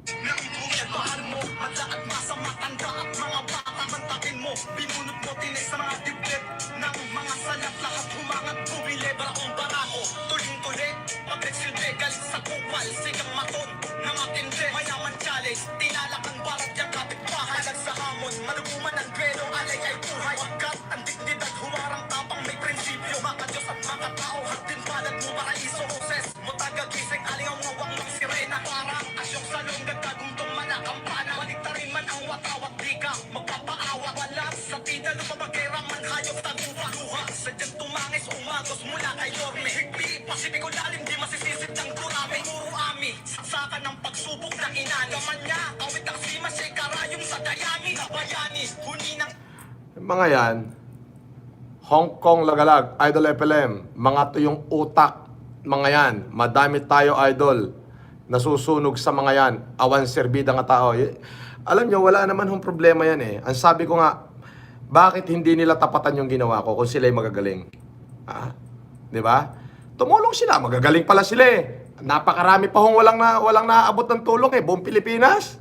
Merong pruweba. Mahal mo, madla at masa, matanda at mga bata, mantakin mo, binunot mo, tinis sa mga dibdib, ng mga salat, lahat humangat, bubilib. Barakong barako, tuling-tuli, pagkaksilbi, galing sa kupal, sigang maton, na matindi, mayaman challenge, tinalak ang barat yung kapitbahay, halag sa hamon, maluguman ang grelo, alay ay buhay, wagkat, ang dignidad, humarang tapang may prinsipyo, mga Diyos at mga tao, hatin palad mo, paraiso, Moses, mutagagising, alingaw ngawang ng sirena, parang asyong salong, gagkagundong manakampana, baliktarin man ang watawat, di ka magpapaawa, wala sa tida, lumabagera man, hayop, tagupa, luha, sadyang tumangis, umagos mula kay Yorme, higpi, pasipiko lalim, di masisisit ng gurami, puro ami, saksakan ng pagsubok ng inani, kaman niya, kawit ang mga yan, Hong Kong Lagalag, Idol FLM, mga to yung utak, mga yan. Madami tayo, Idol, nasusunog sa mga yan. Awan serbida nga tao. Alam nyo, wala naman hong problema yan eh. Ang sabi ko nga, bakit hindi nila tapatan yung ginawa ko kung sila'y magagaling? Ah, di ba? Tumulong sila, magagaling pala sila eh. Napakarami pa hong walang naaabot ng tulong eh, buong Pilipinas.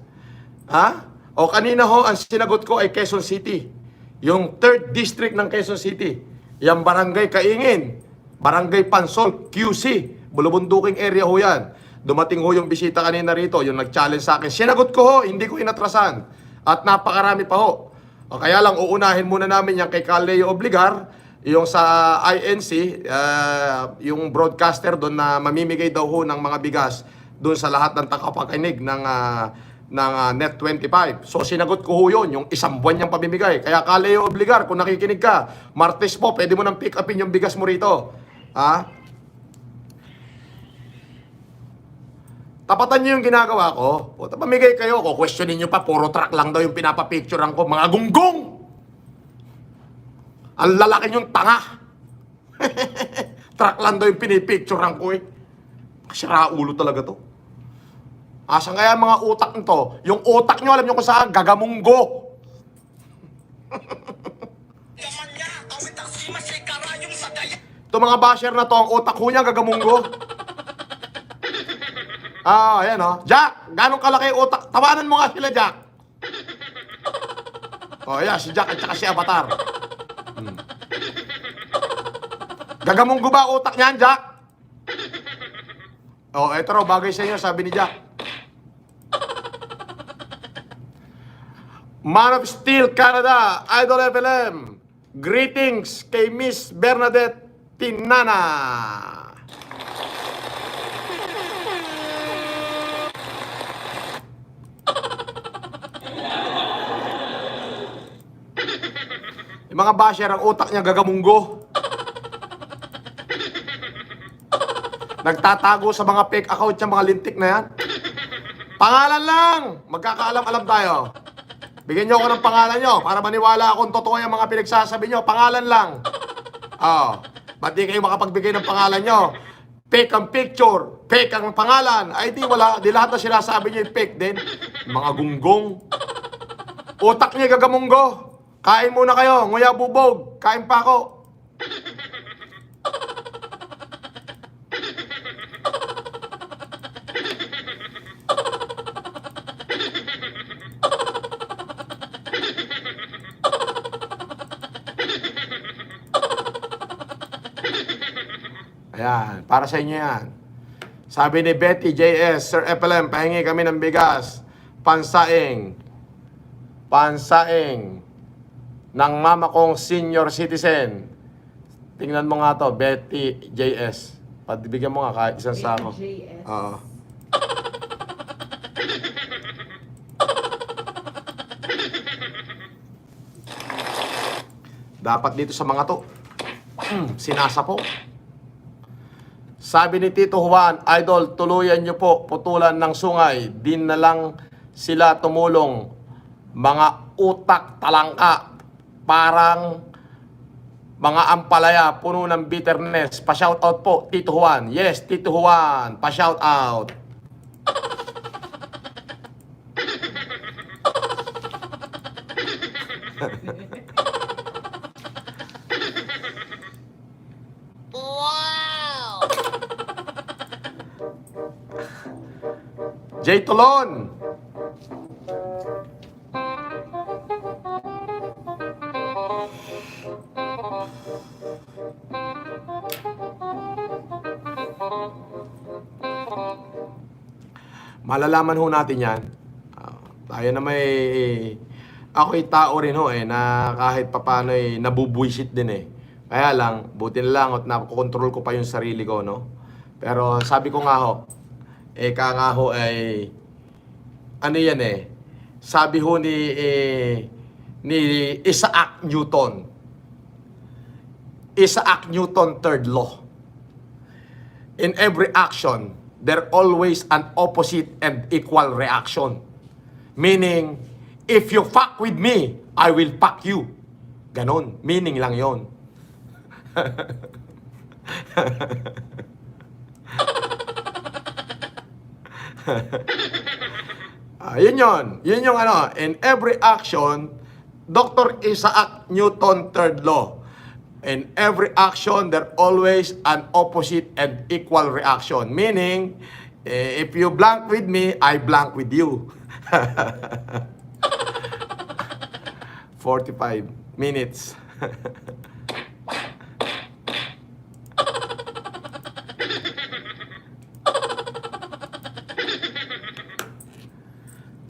Ha? O kanina ho, ang sinagot ko ay Quezon City. Yung 3rd District ng Quezon City. Yung Barangay Kaingin, Barangay Pansol, QC, Bulubunduking area ho yan. Dumating ho yung bisita kanina rito, yung nag-challenge sa akin. Sinagot ko ho, hindi ko inatrasan. At napakarami pa ho. O kaya lang, uunahin muna namin yung kay Caleo Obligar, yung sa INC, yung broadcaster doon na mamimigay daw ho ng mga bigas doon sa lahat ng takapakinig ng Net 25. So sinagot ko ho yun, yung isang buwan niyang pamimigay. Kaya Caleo Obligar, kung nakikinig ka, Martes po, pwede mo nang pick upin yung bigas mo rito. Ha? Tapatan niyo yung ginagawa ko. O, pamigay kayo, ko questionin niyo pa, puro truck lang daw yung pinapapicturean ko. Mga gunggong! Ang lalaki niyong tanga. Truck lang daw yung pinipicturean ko eh. Sira ulo talaga to. Asan kaya mga utak nito? Yung utak nyo, alam nyo kung saan? Gagamunggo. Ito mga basher na to, ang utak ko niya, gagamunggo. Ayan o. Jack, ganong kalaki utak? Tawanan mo nga sila, Jack. Ayan, si Jack at saka si Avatar. Gagamunggo ba utak niyan, Jack? Eto raw, bagay sa inyo, sabi ni Jack. Man of Steel Canada, Idol FLM. Greetings kay Miss Bernadette Tinana. Yung mga basher, ang utak niya gagamunggo. Nagtatago sa mga fake account niya, mga lintik na yan. Pangalan lang! Magkakaalam-alam tayo. Bigyan niyo ako ng pangalan niyo para maniwala akong totoo yung mga pinagsasabi niyo. Pangalan lang. Ba't di kayo makapagbigay ng pangalan niyo? Fake ang picture, fake ang pangalan. Ay di wala, di lahat na sinasabi niyo yung fake din. Mga gunggong. Utak niya gagamunggo. Kain muna kayo, nguya bubog. Kain pa ako. Ayan, para sa inyo yan. Sabi ni Betty JS, Sir FLM, pahingi kami ng bigas. Pansaing ng mama kong senior citizen. Tingnan mo nga to, Betty JS. Pabigyan mo nga kahit isang sako. JS. Oo. Dapat dito sa mga to, sinasapo. Sabi ni Tito Juan, Idol, tuluyan niyo po, putulan ng sungay. Din na lang sila tumulong. Mga utak talangka. Parang mga ampalaya, puno ng bitterness. Pa-shoutout po, Tito Juan. Yes, Tito Juan, pa-shoutout. Jay Tolon. Malalaman ho natin yan. Tayo na may... Ako'y tao rin ho na kahit papano nabubwisit din eh. Kaya lang, buti na lang at nakokontrol ko pa yung sarili ko, no? Pero sabi ko nga ho, nga ho ay... Ano yan eh? Sabi ho ni Isaac Newton. Isaac Newton, third law. In every action, there always an opposite and equal reaction. Meaning, if you fuck with me, I will fuck you. Ganon. Meaning lang yon. Yun yun. Yun yung ano. In every action, Dr. Isaac Newton third law. In every action, there always an opposite and equal reaction. Meaning, if you blank with me, I blank with you. 45 minutes.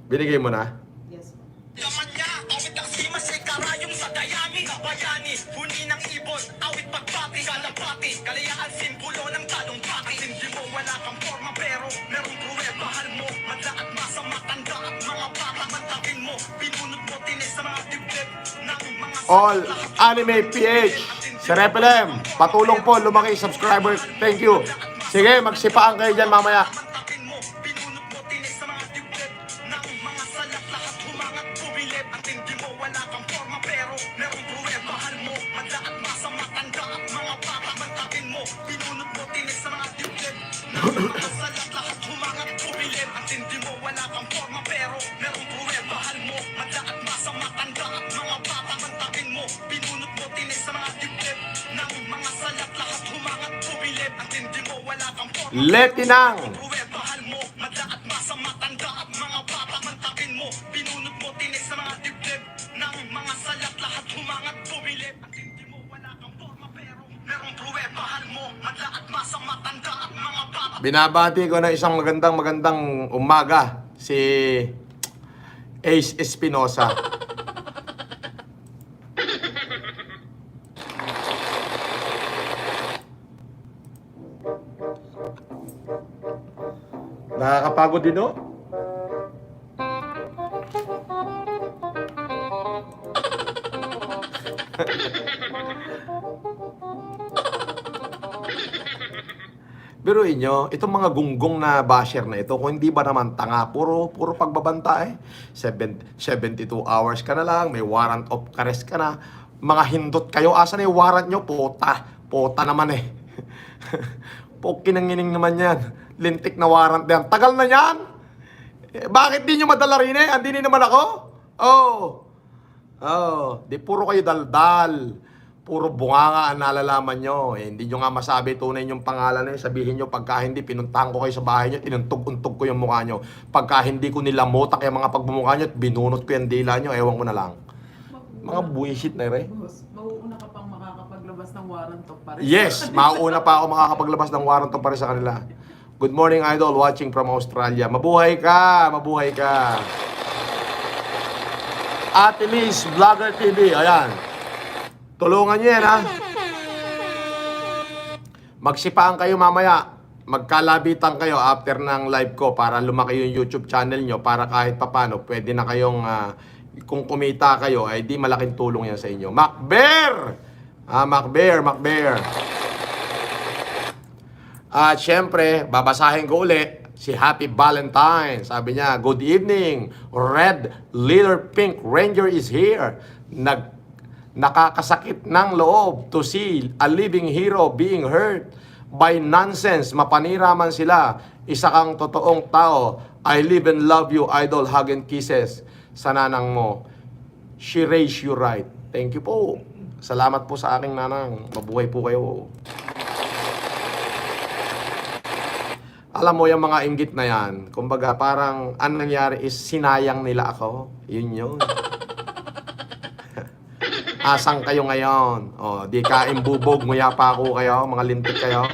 Binigay mo na? Yes po. Laman niya, awit ang simas ay karayong sa dayami. Kabayani, huni ng ibon, awit pagbati, kalapati, kalayaan simbolo ng talumpati. Hindi mo wala kang forma pero merong pruwet, mahal mo, madla at masama, tanda at mga bata, mantapin mo, pinunod mo tinis sa mga dibdib ng mga All Anime PH. Si Repelem, patulong po, lumaki subscriber. Thank you. Sige, magsipaan kayo dyan mamaya. mantapin mo, pinunod mo tinis sa mga dibdib ng mga salat, lahat humangat bubilib. At hindi mo wala kang forma pero merong pruwet, mahal mo, madla at masama, tanda at mga bata, mantapin mo, pinunod mo tinis sa mga dibdib ng mga salat, lahat humangat bubilib. At hindi mo wala kang forma pero merong pruwet, mahal mo, madla at masama, tanda at mga bata, mantapin mo, pinunod mo tinis sa mga dibdib ng mga salat, lahat humangat bubilib. At hindi mo wala kang forma Letinang. pruwet, mahal mo, madla at masama, tanda at mga bata, mantapin mo, pinunod mo tinis sa mga dibdib ng mga salat, lahat humangat bubilib. At hindi mo wala kang forma pero merong pruwet, mahal mo, madla at masama, tanda at mga bata. Binabati ko na isang magandang umaga si Ace Espinosa. Nakakapagod din, no? Biruin nyo, itong mga gunggong na basher na ito, kung hindi ba naman tanga, puro pagbabanta eh. 72 hours ka na lang, may warrant of arrest ka na. Mga hindot kayo, asan yung warrant nyo? Pota naman eh. Pokinangining naman yan. Lintik na warrant yan. Tagal na yan. Bakit di nyo madala rin eh? Andini naman ako? Di puro kayo daldal. Puro bunganga ang nalalaman nyo. Hindi nyo nga masabi tunay yung pangalan eh. Sabihin nyo, pagka hindi, pinuntahan ko kayo sa bahay nyo, tinuntog-untog ko yung mukha nyo. Pagka hindi ko nilamutak yung mga pagbumukha nyo at binunot ko yung dila nyo, ewan ko na lang. Mga bullshit na rin. Boss, mauuna ka pang makakapaglabas ng warrant of arrest. Yes, mauuna pa ako makakapaglabas ng warrant to para sa kanila. Good morning, Idol, watching from Australia. Mabuhay ka, mabuhay ka. Ate Liz, Vlogger TV, ayan. Tulungan niyo yan, ha? Magsipaan kayo mamaya. Magkalabitan kayo after ng live ko para lumaki yung YouTube channel nyo para kahit papano pwede na kayong, kung kumita kayo, ay di malaking tulong yan sa inyo. Macbear! Macbear. At syempre, babasahin ko uli si Happy Valentine. Sabi niya, good evening. Red Little Pink Ranger is here. Nakakasakit ng loob to see a living hero being hurt by nonsense. Mapanira man sila. Isa kang totoong tao. I live and love you, Idol. Hug and kisses sa nanang mo. She raised you right. Thank you po. Salamat po sa aking nanang. Mabuhay po kayo. Alam mo yung mga inggit na yan, kumbaga parang ang nangyari is sinayang nila ako. Yun yun. Asang kayo ngayon? Di kain bubog, nguya pa ako kayo, mga lintik kayo.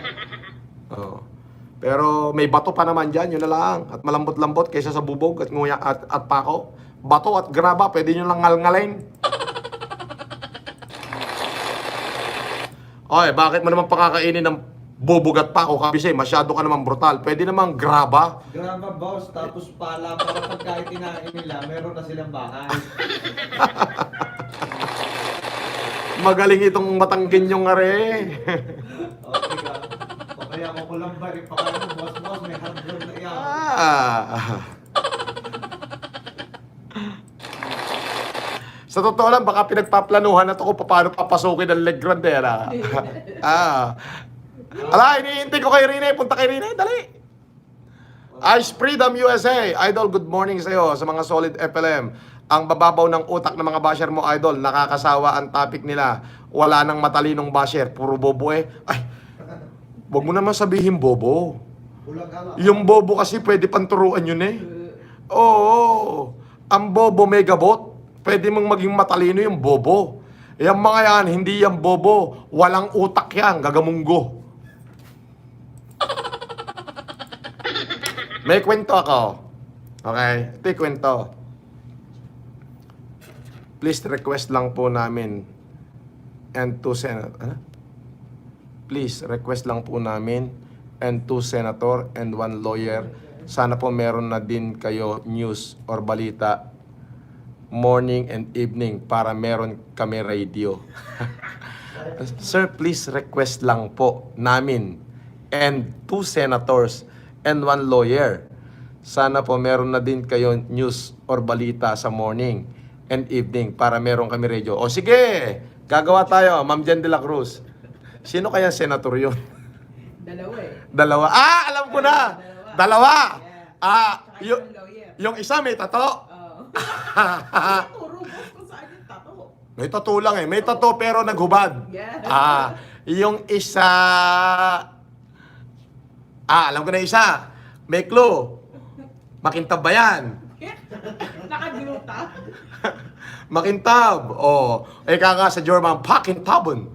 Pero may bato pa naman dyan, yun na lang. At malambot-lambot kaysa sa bubog at nguya at pako. Bato at graba, pwede nyo lang ngalngalin. Oy, bakit mo naman pakakainin ng bubog at pako, kabisay? Masyado ka naman brutal. Pwede naman graba. Graba, boss, tapos pala para pagka itinain nila, meron na silang bahay. Magaling itong matanggin yung are. Okay ka. O kaya ako ko lang ba, ipakain mo, boss, may hardware na yan. Sa totoo lang, baka pinagpaplanuhan na to kung paano papasukin ang leg grande. Ala, iniintay ko kay Rene. Punta kay Rene, dali. Ice Freedom USA. Idol, good morning sa iyo sa mga solid FLM. Ang bababaw ng utak ng mga basher mo, Idol. Nakakasawa ang topic nila. Wala nang matalinong basher. Puro bobo eh. Ay, wag mo naman sabihin bobo. Yung bobo kasi pwede panturuan yun eh. Oo. Ang bobo may gabot. Pwede mong maging matalino yung bobo. Yung mga yan, hindi yan bobo. Walang utak yan. Gagamunggo. May kwento ako. Okay? Ito yung kwento. Please request lang po namin and two senator. Please request lang po namin and 2 senator and 1 lawyer. Sana po meron na din kayo news or balita morning and evening para meron kami radio. Sir, please request lang po namin and 2 senators and 1 lawyer. Sana po meron na din kayo news or balita sa morning and evening para meron kami radio. O sige, gagawa tayo, Ma'am Jen de la Cruz. Sino kaya senator yun? Dalawa eh. Dalawa. Ah, alam ko na. Dalawa. Ah, Tsaka yung lawyer. yung isa may tato. Oo. Turo boss kung saan yung tato. May tato lang eh. May tato pero naghubad. Yeah. Ah, yung isa... Ah, alam ko na isa. May clue. Makintab ba yan? Nakagluta. Makintab. Oh, eka nga sa German, pakintabon.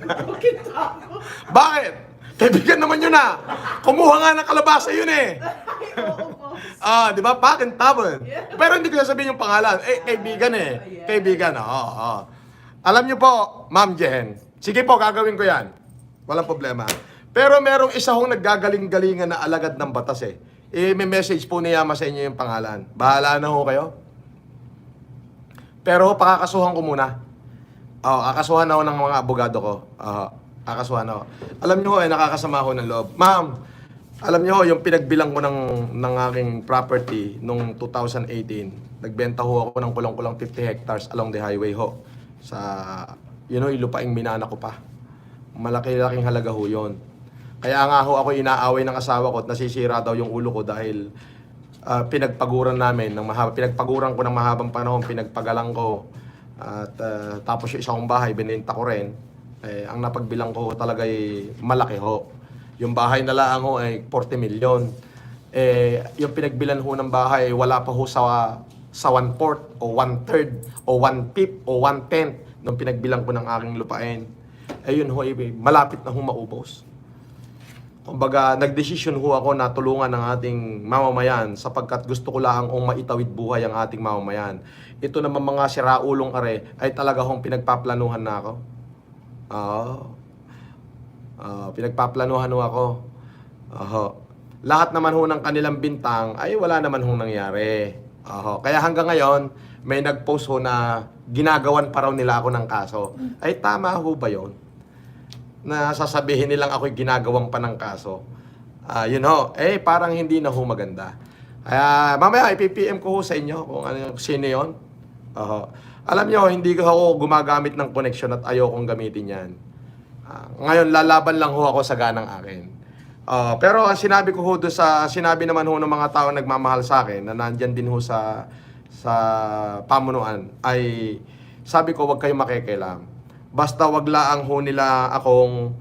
Bakit ako? Bakit? Kaibigan naman yun ah. Kumuha nga ng kalabasa yun eh. Ay, oo boss. Ah, di ba? Pakintabon. Yeah. Pero hindi ko sabihin yung pangalan. Eh, kaibigan eh. Yeah. Kaibigan, oo. Alam niyo po, Ma'am Jen, sige po, gagawin ko yan. Walang problema. Pero merong isa hong naggagaling-galingan na alagad ng batas eh. May message po ni Yama sa inyo yung pangalan. Bahala na ho kayo. Pero pakakasuhan ko muna. Kakasuhan ako ng mga abogado ko. Kakasuhan ako. Alam niyo ho, nakakasama ho ng loob. Ma'am, alam niyo ho, yung pinagbilang ko ng aking property nung 2018, nagbenta ho ako ng kulang-kulang 50 hectares along the highway ho. Sa, yung lupaing minana ko pa. Malaki-laking halaga ho yun. Kaya nga ho ako inaaway ng asawa ko at nasisira daw yung ulo ko dahil pinagpaguran namin ng pinagpaguran ko ng mahabang panahon, pinagpagalang ko at tapos yung isang bahay binenta ko rin. Ang napagbilang ko talaga ay malaki ho. Yung bahay na lang ho ay 40 million. Yung pinagbilan ho ng bahay wala pa ho sa 1/4 o 1/3 o 1/5 o 1/10 nung pinagbilang ko ng aking lupain. Yun ho, malapit na ho maubos. Kumbaga, nagdesisyon ho ako na tulungan ng ating mamamayan sapagkat gusto ko lang maitawid buhay ang ating mamamayan. Ito naman mga siraulong are ay talaga hong pinagpaplanuhan na ako. Pinagpaplanuhan ho ako. Lahat naman ho ng kanilang bintang ay wala naman hong nangyari. Kaya hanggang ngayon, may nag-post ho na ginagawan pa raw nila ako ng kaso. Ay tama ho ba yun? Na sasabihin nilang ako'y ginagawang pa ng kaso. Yun ho, parang hindi na ho maganda. Kaya mamaya ipipm ko ho sa inyo kung ano, sino yun. Alam nyo, hindi ko ako gumagamit ng connection at ayokong gamitin yan. Ngayon, lalaban lang ho ako sa ganang akin. Pero ang sinabi ko ho doon sinabi naman ho ng mga tao nagmamahal sa akin, na nandyan din ho sa pamunuan, ay sabi ko, wag kayong makikialam. Basta wag laang ho nila akong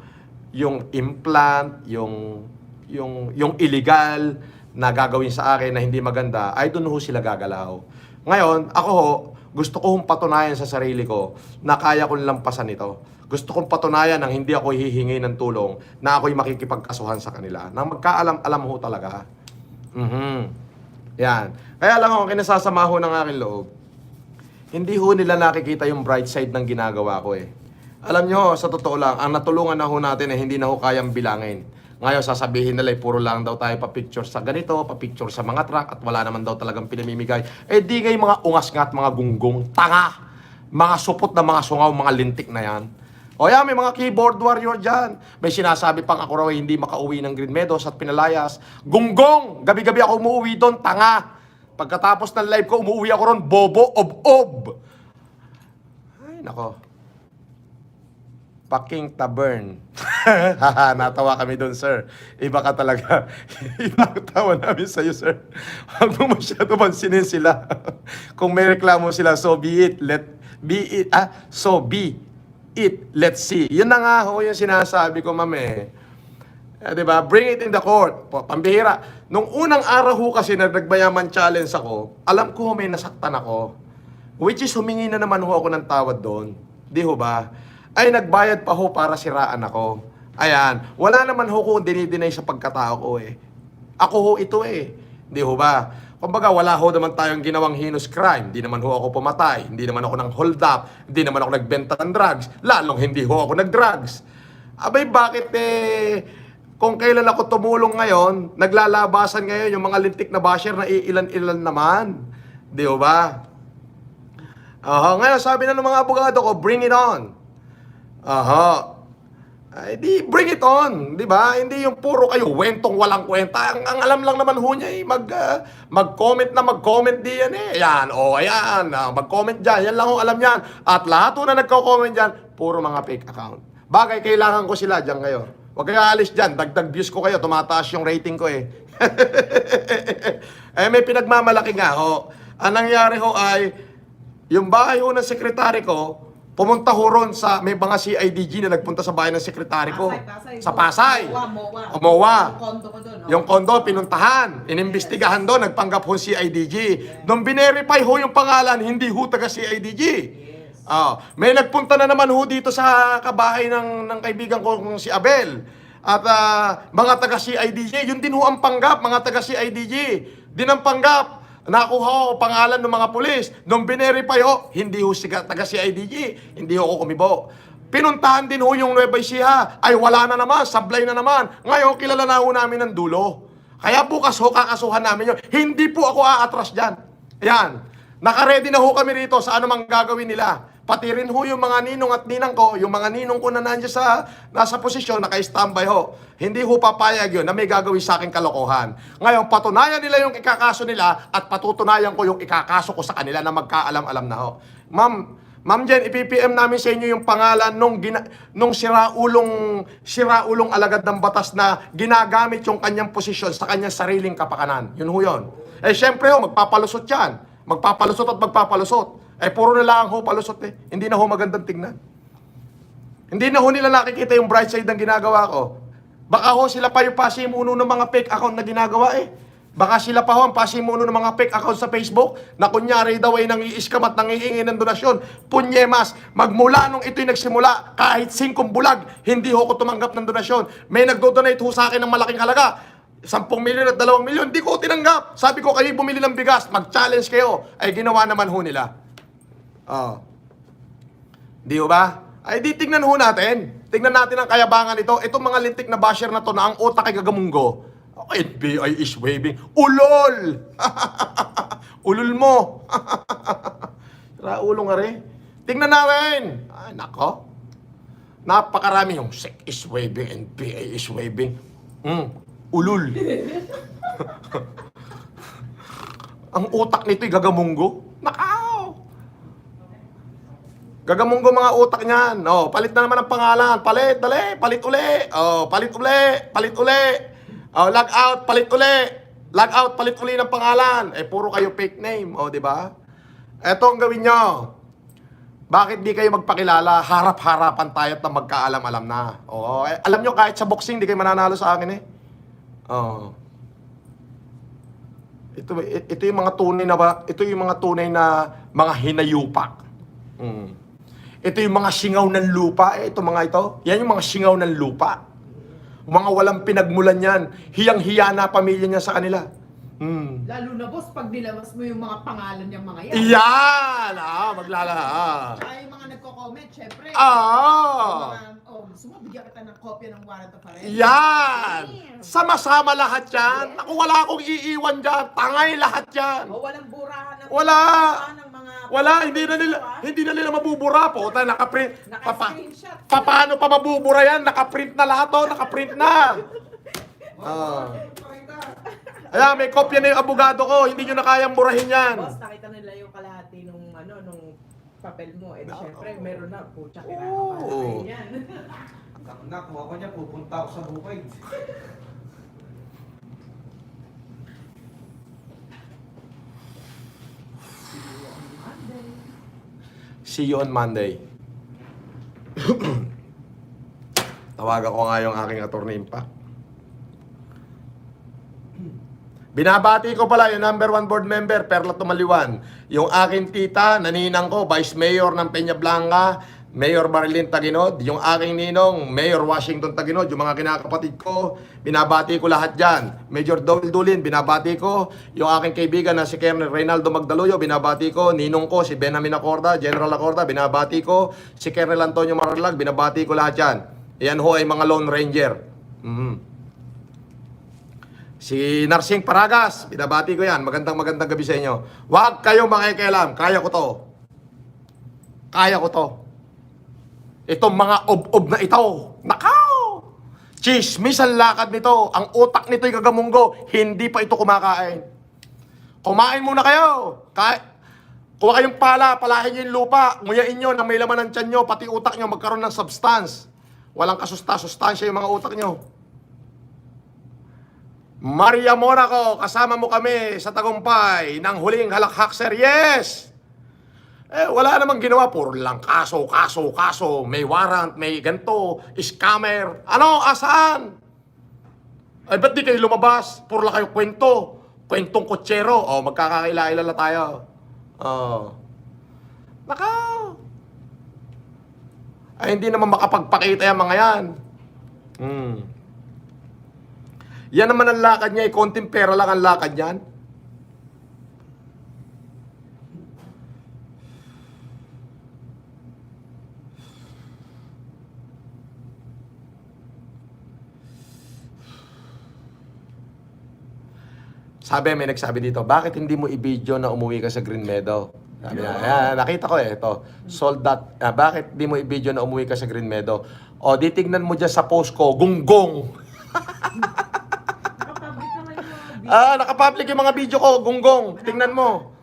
yung implant, yung illegal na gagawin sa akin na hindi maganda, ay doon ho sila gagalaw. Ngayon, ako ho, gusto ko hong patunayan sa sarili ko na kaya kong lampasan ito. Gusto kong patunayan na hindi ako hihingi ng tulong, na ako'y makikipagkasuhan sa kanila. Na magkaalam-alam ho talaga. Yan. Kaya lang ho, kinasasama ho ng aking loob. Hindi ho nila nakikita yung bright side ng ginagawa ko eh. Alam nyo, sa totoo lang, ang natulungan na ho natin ay hindi na ho kayang bilangin. Ngayon, sasabihin nila, puro lang daw tayo pa-picture sa ganito, pa-picture sa mga truck, at wala naman daw talagang pinamimigay. Di ngay mga ungas nga at mga gunggong, tanga, mga supot na mga sungaw, mga lintik na yan. O yan, may mga keyboard warrior dyan. May sinasabi pang ako raw hindi makauwi ng Green Meadows at Pinalayas. Gunggong! Gabi-gabi ako umuwi doon, tanga! Pagkatapos ng live ko, umuwi ako ron, bobo, ob-ob! nako. Paking Tavern. Natawa kami doon, sir. Iba ka talaga. Iba ang tawa namin sa'yo, sir. Huwag mo masyado pansinin sila. Kung may reklamo sila, so be it. So be it. Let's see. Yun na nga ho yung sinasabi ko, ma'am eh. Diba? Bring it in the court. Pambihira. Nung unang araw ho kasi na nagbayaman challenge ako, alam ko may nasaktan ako. Which is humingi na naman ho ako ng tawad doon. Di ho ba? Ay nagbayad pa ho para siraan ako. Ayan, wala naman ho kung dinidinay sa pagkatao ko eh. Ako ho ito eh. Di ho ba? Kumbaga wala ho naman tayong ginawang heinous crime. Hindi naman ho ako pumatay. Hindi naman ako nang hold up. Hindi naman ako nagbenta ng drugs. Lalong hindi ho ako nag-drugs. Abay bakit kung kailan ako tumulong ngayon, naglalabasan ngayon yung mga lintik na basher na iilan-ilan naman. Di ho ba? Ngayon sabi na ng mga abogado ko, bring it on. Ay, di bring it on, di ba? Hindi yung puro kayo wentong walang kwenta. Ang alam lang naman ho niya mag-comment di yan eh. Ayan, ayan, mag-comment dyan. Yan lang ho alam yan. At lahat ho na nagko-comment dyan, puro mga fake account. Bagay, kailangan ko sila dyan ngayon. Huwag kayo alis dyan, dagdag views ko kayo, tumataas yung rating ko eh. May pinagmamalaki nga ho. Ang nangyari ho ay, yung bahay ho ng sekretary ko, pumunta ho ron sa, may mga CIDG na nagpunta sa bahay ng sekretary ko. Pasay. Sa Pasay. MOA. Yung kondo ko doon. Yung kondo, pinuntahan. Inimbestigahan doon, nagpanggap ho CIDG. Nung binerify ho yung pangalan, hindi ho taga CIDG. May nagpunta na naman ho dito sa kabahay ng kaibigan ko si Abel. At mga taga CIDG, yun din ho ang panggap, mga taga CIDG. Din ang panggap. Nakuha ko pangalan ng mga pulis. Nung binerify ho, hindi ho taga CIDG. Hindi ho ako kumibo. Pinuntahan din ho yung Nueva Ecija. Ay wala na naman, sablay na naman. Ngayon, kilala na ho namin ng dulo. Kaya bukas ho, kakasuhan namin yun. Hindi po ako aatras dyan. Ayan. Nakaready na ho kami rito sa anumang gagawin nila. Pati rin ho yung mga ninong at ninang ko, yung mga ninong ko na nandiyan nasa posisyon, naka-standby ho. Hindi ho papayag yun na may gagawin sa akin kalokohan. Ngayon, patunayan nila yung ikakaso nila at patutunayan ko yung ikakaso ko sa kanila na magkaalam-alam na ho. Ma'am Jen, ipipm namin sa inyo yung pangalan nung siraulong alagad ng batas na ginagamit yung kanyang posisyon sa kanyang sariling kapakanan. Yun ho yun. Syempre ho, magpapalusot yan. Magpapalusot at magpapalusot. Puro na lang ho palusot eh. Hindi na ho magandang tingnan. Hindi na ho nila nakikita yung bright side ng ginagawa ko. Baka ho sila pa yung pasimuno ng mga fake account na ginagawa eh. Baka sila pa ho ang pasimuno ng mga fake account sa Facebook na kunyari daw ay nang-i-scam at nang-iingi ng donasyon. Punyemas, magmula nung ito'y nagsimula, kahit 5 bulag, hindi ho ko tumanggap ng donasyon. May nagdo-donate ho sa akin ng malaking halaga. 10 milyon at 2 milyon, di ko tinanggap. Sabi ko, kayo bumili ng bigas, mag-challenge kayo. Ay ginawa naman ho nila. Di ho ba? Ay di tignan ho natin. Tignan natin ang kayabangan ito. Itong mga lintik na basher na to na ang utak ay gagamunggo. FBI is waving. Ulol! Ulol mo! Raulo nga rin. Tignan natin. Ay, nako. Napakarami yung SEC is waving, NPA is waving. Ulol. Ang utak nito'y gagamunggo. Nakaw! Gagamunggo mga utak niyan. Palit na naman ang pangalan. Palit, dali, palit uli. Palit uli. Log out, palit uli. Log out, palit uli ng pangalan. Puro kayo fake name. Di ba? Eto ang gawin nyo. Bakit di kayo magpakilala? Harap-harapan tayo at na magkaalam-alam na. Alam nyo, kahit sa boxing, di kayo mananalo sa akin eh. Ito yung mga tunay na ito yung mga tunay na mga hinayupak. Ito yung mga singaw ng lupa. Ito mga ito. Yan yung mga singaw ng lupa. Mga walang pinagmulan yan. Hiyang-hiya na pamilya niya sa kanila. Lalo na boss, pag nilabas mo yung mga pangalan ng mga yan. Iyan! Tsaka yung mga nagko-comment, syempre. Gusto mo, bigyan kita ng kopya ng warrant of arrest. Yan! Sama-sama lahat yan. Ako wala akong iiwan dyan. Tangay lahat yan. Walang burahan ng Wala. ng mga Wala, hindi na nila mabubura po. Naka-print. Naka-screenshot. Paano pa mabubura yan? Naka-print na lahat naka-print na. Ayan, may kopya na yung abogado ko. Hindi nyo na kayang burahin yan. Boss, nakita nila yung kalahati nung papel mo. Eh, Oo. syempre, meron na. Pucha, Oo. kinakapal yan. Nakuha ko niya, pupunta ako sa bukid. See you on Monday. Tawagan ko nga yung aking attorney Impact. Binabati ko pala yung number 1 board member, Perla Tumaliwan. Yung aking tita, naninang ko, Vice Mayor ng Peña Blanca, Mayor Marilyn Taginod. Yung aking ninong, Mayor Washington Taginod. Yung mga kinakapatid ko, binabati ko lahat dyan. Major Dowell Dulin, binabati ko. Yung aking kaibigan na si Colonel Reynaldo Magdaloyo, binabati ko. Ninong ko, si Benamin Acorda, General Acorda, binabati ko. Si Colonel Antonio Marlag, binabati ko lahat dyan. Yan ho ay mga Lone Ranger. Si Narsing Paragas, binabati ko yan. Magandang gabi sa inyo. Huwag kayong makikialam. Kaya ko to. Kaya ko to. Itong mga ob-ob na ito. Nakaw! Chismis ang lakad nito. Ang utak nito'y gagamunggo. Hindi pa ito kumakain. Kumain muna kayo. Kuha kayong palahin nyo yung lupa. Nguyain nyo na may laman ng tiyan nyo. Pati utak nyo magkaroon ng substance. Walang kasustansya yung mga utak nyo. Maria Monaco, kasama mo kami sa tagumpay ng huling halakhak, sir. Yes! Wala namang ginawa. Puro lang kaso. May warrant, may ganto, scammer. Ano? Asaan? Ay, ba't di kayo lumabas? Puro lang kayo kwento. Kwentong kotsero. Magkakaila-ila tayo. Nakaw. Ay, hindi naman makapagpakita yung mga yan. Yan naman ang lakad niya, konting pera lang ang lakad niyan. May nagsabi dito, bakit hindi mo i-video na umuwi ka sa Green Meadow? Sabi niya, nakita ko ito. Sold that. Bakit di mo i-video na umuwi ka sa Green Meadow? Di tignan mo dyan sa post ko, gunggong. Nakapublic yung mga video ko, gunggong. Tingnan mo.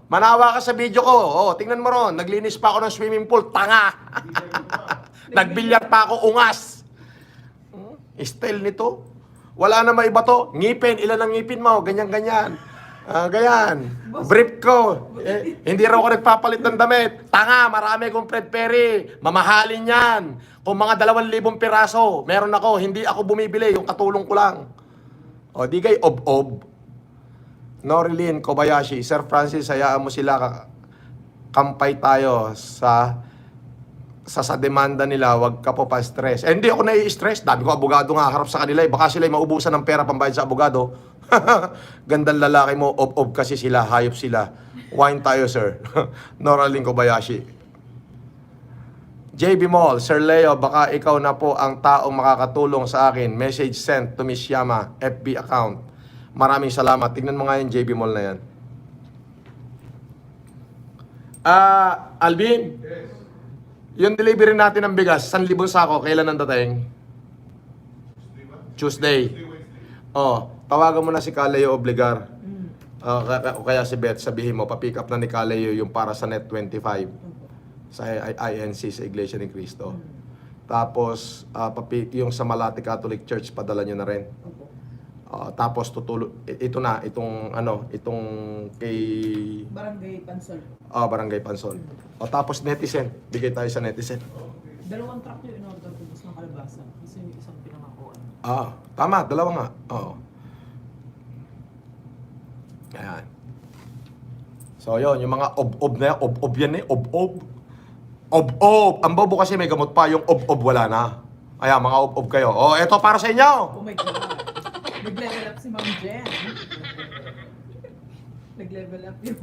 Manawa ka sa video ko. Tingnan mo ron. Naglinis pa ako ng swimming pool. Tanga. Nagbilyar pa ako. Ungas. Style nito. Wala na maiba to. Ngipin. Ilan ang ngipin mo? Ganyan. Ganyan. Brief ko. Hindi raw ako nagpapalit ng damit. Tanga. Marami akong Fred Perry. Mamahalin yan. Kung mga 2,000 piraso, meron ako. Hindi ako bumibili. Yung katulong ko lang. Di kay ob-ob. Norilyn Kobayashi, Sir Francis, hayaan mo sila, kampay tayo sa demanda nila, wag ka po pa-stress. Hindi ako nai-stress, dami ko abogado nga harap sa kanila, baka sila maubusan ng pera pambayad sa abogado. Gandang lalaki mo, ob-ob kasi sila, hayop sila. Wine tayo, sir. Norilyn Kobayashi. JB Mall, Sir Leo, baka ikaw na po ang taong makakatulong sa akin. Message sent to Miss Yama, FB account. Maraming salamat. Tingnan mo nga yung JB Mall na yan. Alvin? Yes. Yung delivery natin ng bigas, 1,000 sako, kailan ang dating? Tuesday. Tawagan mo na si Kaleo Obligar. O kaya si Beth, sabihin mo, pa-pick up na ni Kaleo yung para sa Net 25. Sa INC, sa Iglesia ni Cristo. Tapos, yung sa Malate Catholic Church, padala nyo na rin. Tapos, itong kay... Barangay Pansol. Barangay Pansol. Tapos, netizen. Bigay tayo sa netizen. 2 truck yung in-order ko, bus ng kalabasa. Kasi yung isang pinangakuan. Tama, 2 nga. Ayan. So, yun, yung mga ob-ob na yan, ob-ob yan ob-ob. Ob-ob! Ang bobo kasi may gamot pa, yung ob-ob wala na. Ayan, mga ob-ob kayo. Eto para sa inyo! Oh my God! Nag-level up si Ma'am Jen. Nag-level up yung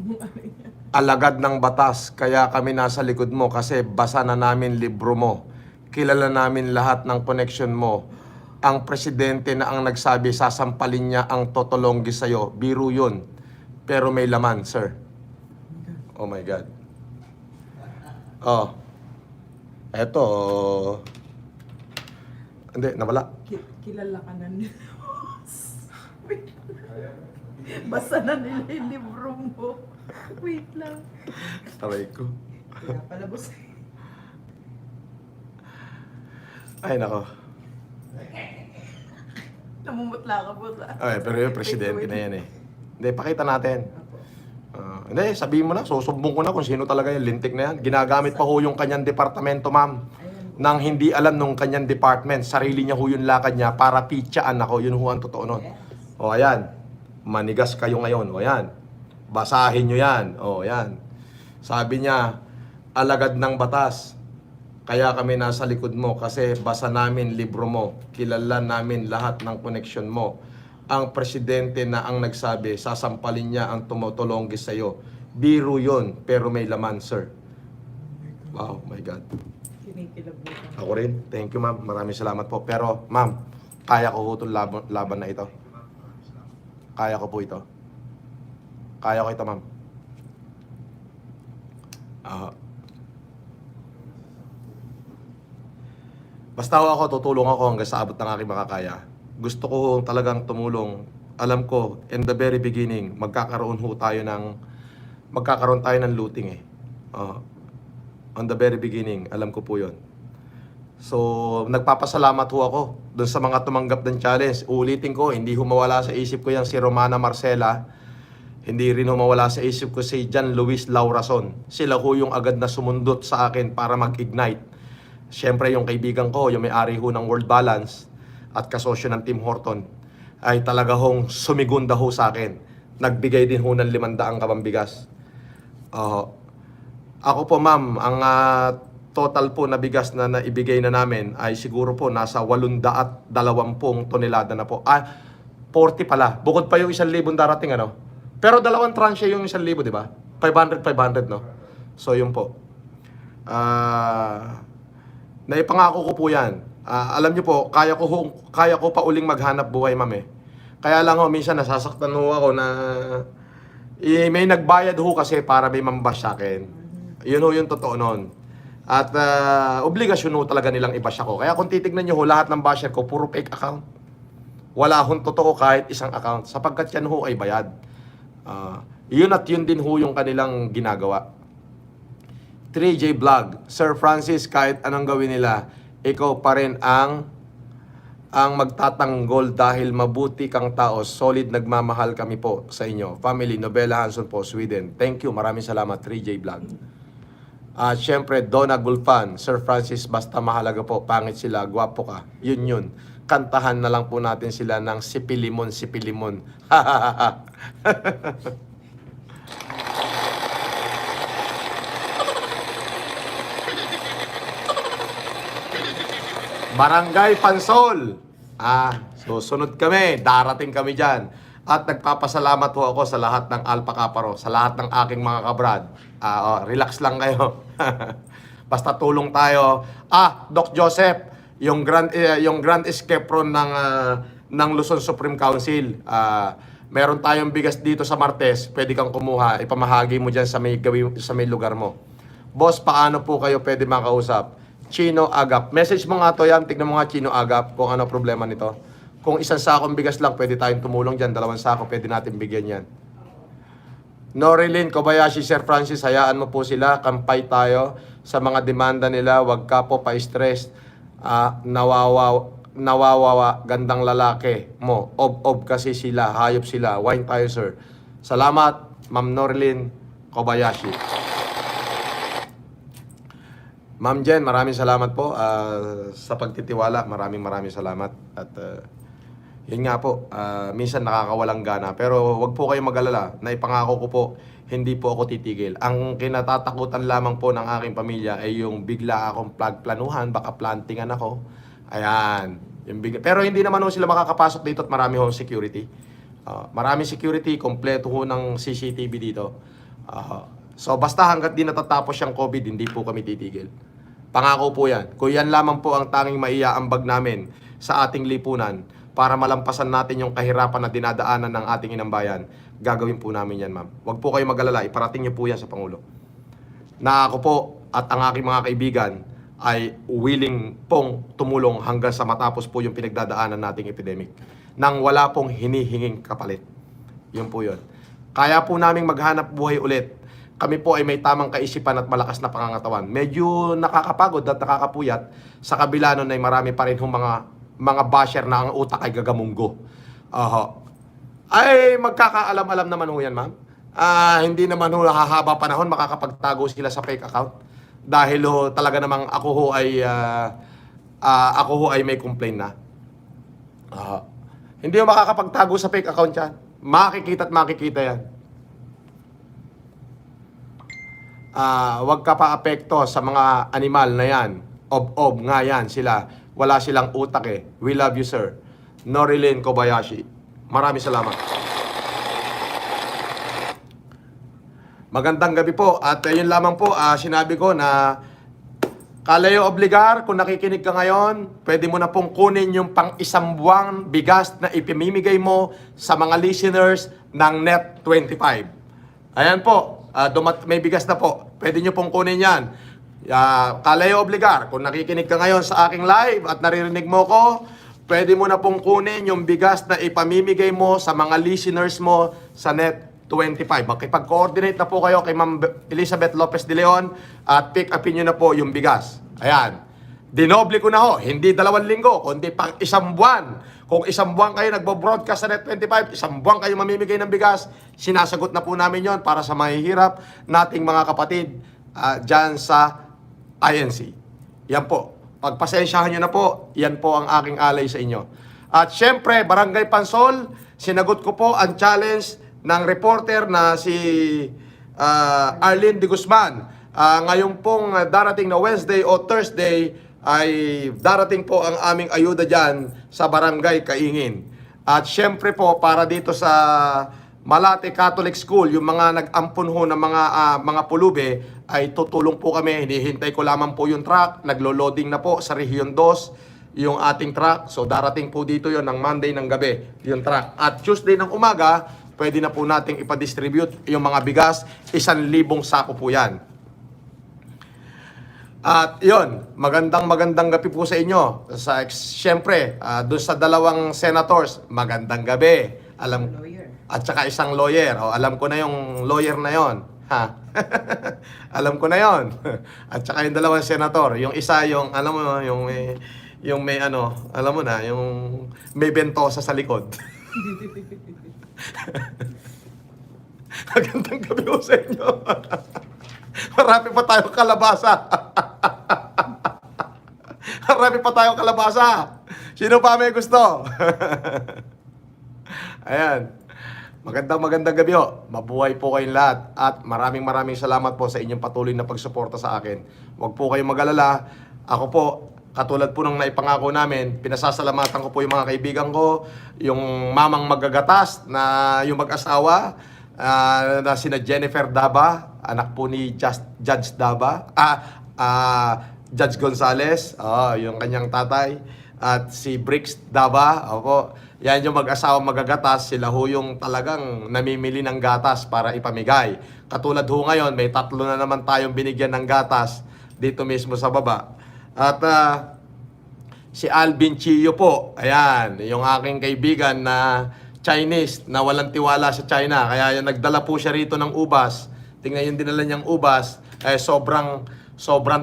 Alagad ng batas, kaya kami nasa likod mo kasi basa na namin libro mo. Kilala namin lahat ng connection mo. Ang presidente na ang nagsabi, sasampalin niya ang totolonggi sa'yo. Biro yun. Pero may laman, sir. Oh my God. Eto. Hindi, nawala. Kilala ka na nila. Basa na nila yung libro mo. Wait lang. Taray ko. Pinapalabos. Ay, nako. Namumutla ka po sa... Ay, pero yung presidente na yan eh. Hindi, pakita natin. Hindi, sabihin mo na, susumbong ko na kung sino talaga yung lintik na yan. Ginagamit pa ho yung kanyang departamento, ma'am. Nang hindi alam nung kanyang department, sarili niya ho yung lakad niya para pitsaan ako. Yun ho ang totoo nun. O, ayan. Manigas kayo ngayon. O, ayan. Basahin nyo yan. O, ayan. Sabi niya, alagad ng batas. Kaya kami nasa likod mo kasi basa namin libro mo. Kilala namin lahat ng koneksyon mo. Ang presidente na ang nagsabi, sasampalin niya ang tumutulonggis sa'yo. Biro yun, pero may laman, sir. Wow, my God. Kinikilabutan. Ako rin. Thank you, ma'am. Maraming salamat po. Pero, ma'am, kaya ko ho itong laban na ito. Kaya ko po ito. Kaya ko ito, ma'am. Basta ho ako, tutulong ako hanggang sa abot ng aking makakaya. Gusto ko ho talagang tumulong. Alam ko, in the very beginning, magkakaroon tayo ng looting eh. On the very beginning, alam ko po yun. So, nagpapasalamat ho ako doon sa mga tumanggap ng challenge. Ulitin ko, hindi humawala sa isip ko yan si Romana Marcela. Hindi rin humawala sa isip ko si John Luis Laurason. Sila ho yung agad na sumundot sa akin para mag-ignite. Siyempre, yung kaibigan ko, yung may-ari ho ng World Balance at kasosyo ng Tim Horton, ay talaga hong sumigunda ho sa akin. Nagbigay din ho ng 500 kabambigas. Ako po, ma'am, ang total po na bigas na naibigay na namin ay siguro po nasa 820 tonelada na po. 40 pala. Bukod pa yung 1,000 darating, ano? Pero dalawang tranche yung 1,000, di ba? 500, no? So, yun po. Naipangako ko po yan. Alam niyo po, kaya ko pa uling maghanap buhay, ma'am eh. Kaya lang ho, minsan nasasaktan ho ako na may nagbayad ho kasi para may mambash sa akin. Yun ho yung totoo nun. At obligasyon ho talaga nilang i-bash ako. Kaya kung titignan niyo ho, lahat ng basher ko, puro fake account. Wala hong totoo kahit isang account. Sapagkat yan ho ay bayad. Yun at yun din ho yung kanilang ginagawa. 3J Vlog, Sir Francis, kahit anong gawin nila, ikaw pa rin ang magtatanggol dahil mabuti kang tao. Solid nagmamahal kami po sa inyo. Family, Nobela Hanson po, Sweden. Thank you, maraming salamat, 3J Vlog. At syempre, Donna Gulfan, Sir Francis, basta mahalaga po, pangit sila, gwapo ka. Yun. Kantahan na lang po natin sila ng Sipilimon, Sipilimon. Barangay Pansol. Susunod kami. Darating kami dyan. At nagpapasalamat po ako sa lahat ng Alpha Kaparo, sa lahat ng aking mga kabrad. Relax lang kayo. Basta tulong tayo. Doc Joseph, yung Grand Escapron ng Luzon Supreme Council. Meron tayong bigas dito sa Martes. Pwede kang kumuha. Ipamahagi mo dyan sa may lugar mo. Boss, paano po kayo pwede makausap? Chino Agap. Message mo nga to yan. Tignan mo nga Chino Agap kung ano problema nito. Kung isang sakong bigas lang, pwede tayong tumulong dyan. 2 sako, pwede natin bigyan yan. Norilyn Kobayashi, Sir Francis, hayaan mo po sila. Kampay tayo sa mga demanda nila. Huwag ka po pa-stress. Nawawawa, gandang lalaki mo. Ob kasi sila, hayop sila. Wine tayo, sir. Salamat, Ma'am Norilyn Kobayashi. Ma'am Jen, maraming salamat po sa pagtitiwala. Maraming salamat. At yun nga po, minsan nakakawalang gana. Pero wag po kayong mag-alala. Naipangako ko po, hindi po ako titigil. Ang kinatatakutan lamang po ng aking pamilya ay yung bigla akong planuhan, baka plantingan ako. Ayan. Pero hindi naman ho sila makakapasok dito at marami ho security. Maraming security, kompleto ho ng CCTV dito. So basta hanggat di natatapos yung COVID, hindi po kami titigil. Pangako po yan. Kung yan lamang po ang tanging maiaambag namin sa ating lipunan para malampasan natin yung kahirapan na dinadaanan ng ating inambayan, gagawin po namin yan, ma'am. Huwag po kayo mag-alala. Iparating niyo po yan sa Pangulo. Na ako po at ang aking mga kaibigan ay willing pong tumulong hanggang sa matapos po yung pinagdadaanan nating epidemic nang wala pong hinihinging kapalit. Yun po yun. Kaya po naming maghanap buhay ulit. kami po ay may tamang kaisipan at malakas na pangangatawan. Medyo nakakapagod at nakakapuyat sa kabila nun ay marami pa rin hong mga basher na ang utak ay gagamunggo. Ay magkakaalam-alam naman ho yan, ma'am. Hindi naman ho hahaba panahon makakapagtago sila sa fake account. Dahil ho talaga namang ako ho ay may complaint na. Hindi mo makakapagtago sa fake account yan. Makikita at makikita yan. Huwag ka pa apekto sa mga animal na yan. Ob-ob nga yan sila. Wala silang utak eh. We love you, sir. Norilyn Kobayashi. Maraming salamat. Magandang gabi po. At yun lamang po, sinabi ko na Kalayo Obligar, kung nakikinig ka ngayon, pwede mo na pong kunin yung pang-isang buwang bigas na ipimimigay mo sa mga listeners ng Net25. Ayan po, may bigas na po. Pwede nyo pong kunin yan. Kalayo Obligar, kung nakikinig ka ngayon sa aking live at naririnig mo ko, pwede mo na pong kunin yung bigas na ipamimigay mo sa mga listeners mo sa Net25. Makipag-coordinate na po kayo kay Ma'am Elizabeth Lopez de Leon at pick upin nyo na po yung bigas. Ayan. Dinoble ko na ho. Hindi 2 linggo, kundi pang 1 buwan. Kung 1 buwan kayo nagbo-broadcast sa Net25, 1 buwan kayo mamimigay ng bigas, sinasagot na po namin yon para sa mahihirap nating mga kapatid dyan sa INC. Yan po. Pagpasensyahan nyo na po, yan po ang aking alay sa inyo. At syempre, Barangay Pansol, sinagot ko po ang challenge ng reporter na si Arlene de Guzman. Ngayon pong darating na Wednesday o Thursday ay darating po ang aming ayuda dyan sa Barangay Kaingin. At syempre po, para dito sa Malate Catholic School, yung mga nag-ampun ho ng mga pulube, ay tutulong po kami. Hinihintay ko lamang po yung truck. Naglo-loading na po sa Region 2 yung ating truck. So darating po dito yon ng Monday ng gabi, yung truck. At Tuesday ng umaga, pwede na po nating ipa-distribute yung mga bigas. 1,000 sako po yan. At yon, magandang gabi po sa inyo. Siyempre, doon sa 2 senators, magandang gabi. At saka isang lawyer. Alam ko na yung lawyer na yon. Alam ko na yon. At saka yung 2 senator. Yung isa, yung, alam mo, yung may ano, alam mo na, yung may bentosa sa likod. Magandang gabi po sa inyo. Marami pa tayong kalabasa. Marami pa tayong kalabasa. Sino pa may gusto? Ayan. Magandang gabi ho. Mabuhay po kayong lahat. At maraming salamat po sa inyong patuloy na pagsuporta sa akin. Huwag po kayong mag-alala. Ako po, katulad po ng naipangako namin, pinasasalamatan ko po yung mga kaibigan ko, yung mamang magagatas na yung mag-asawa, na sina Jennifer Daba, anak po ni Judge Daba, Judge Gonzales, yung kanyang tatay, at si Bricks Daba, opo, yan yung mag-asawa magagatas, sila ho yung talagang namimili ng gatas para ipamigay. Katulad ho ngayon, may 3 na naman tayong binigyan ng gatas dito mismo sa baba. At si Alvin Chio po, ayan, yung aking kaibigan na Chinese na walang tiwala sa China. Kaya nagdala po siya rito ng ubas. Tingnan yung dinala niyang ubas, sobrang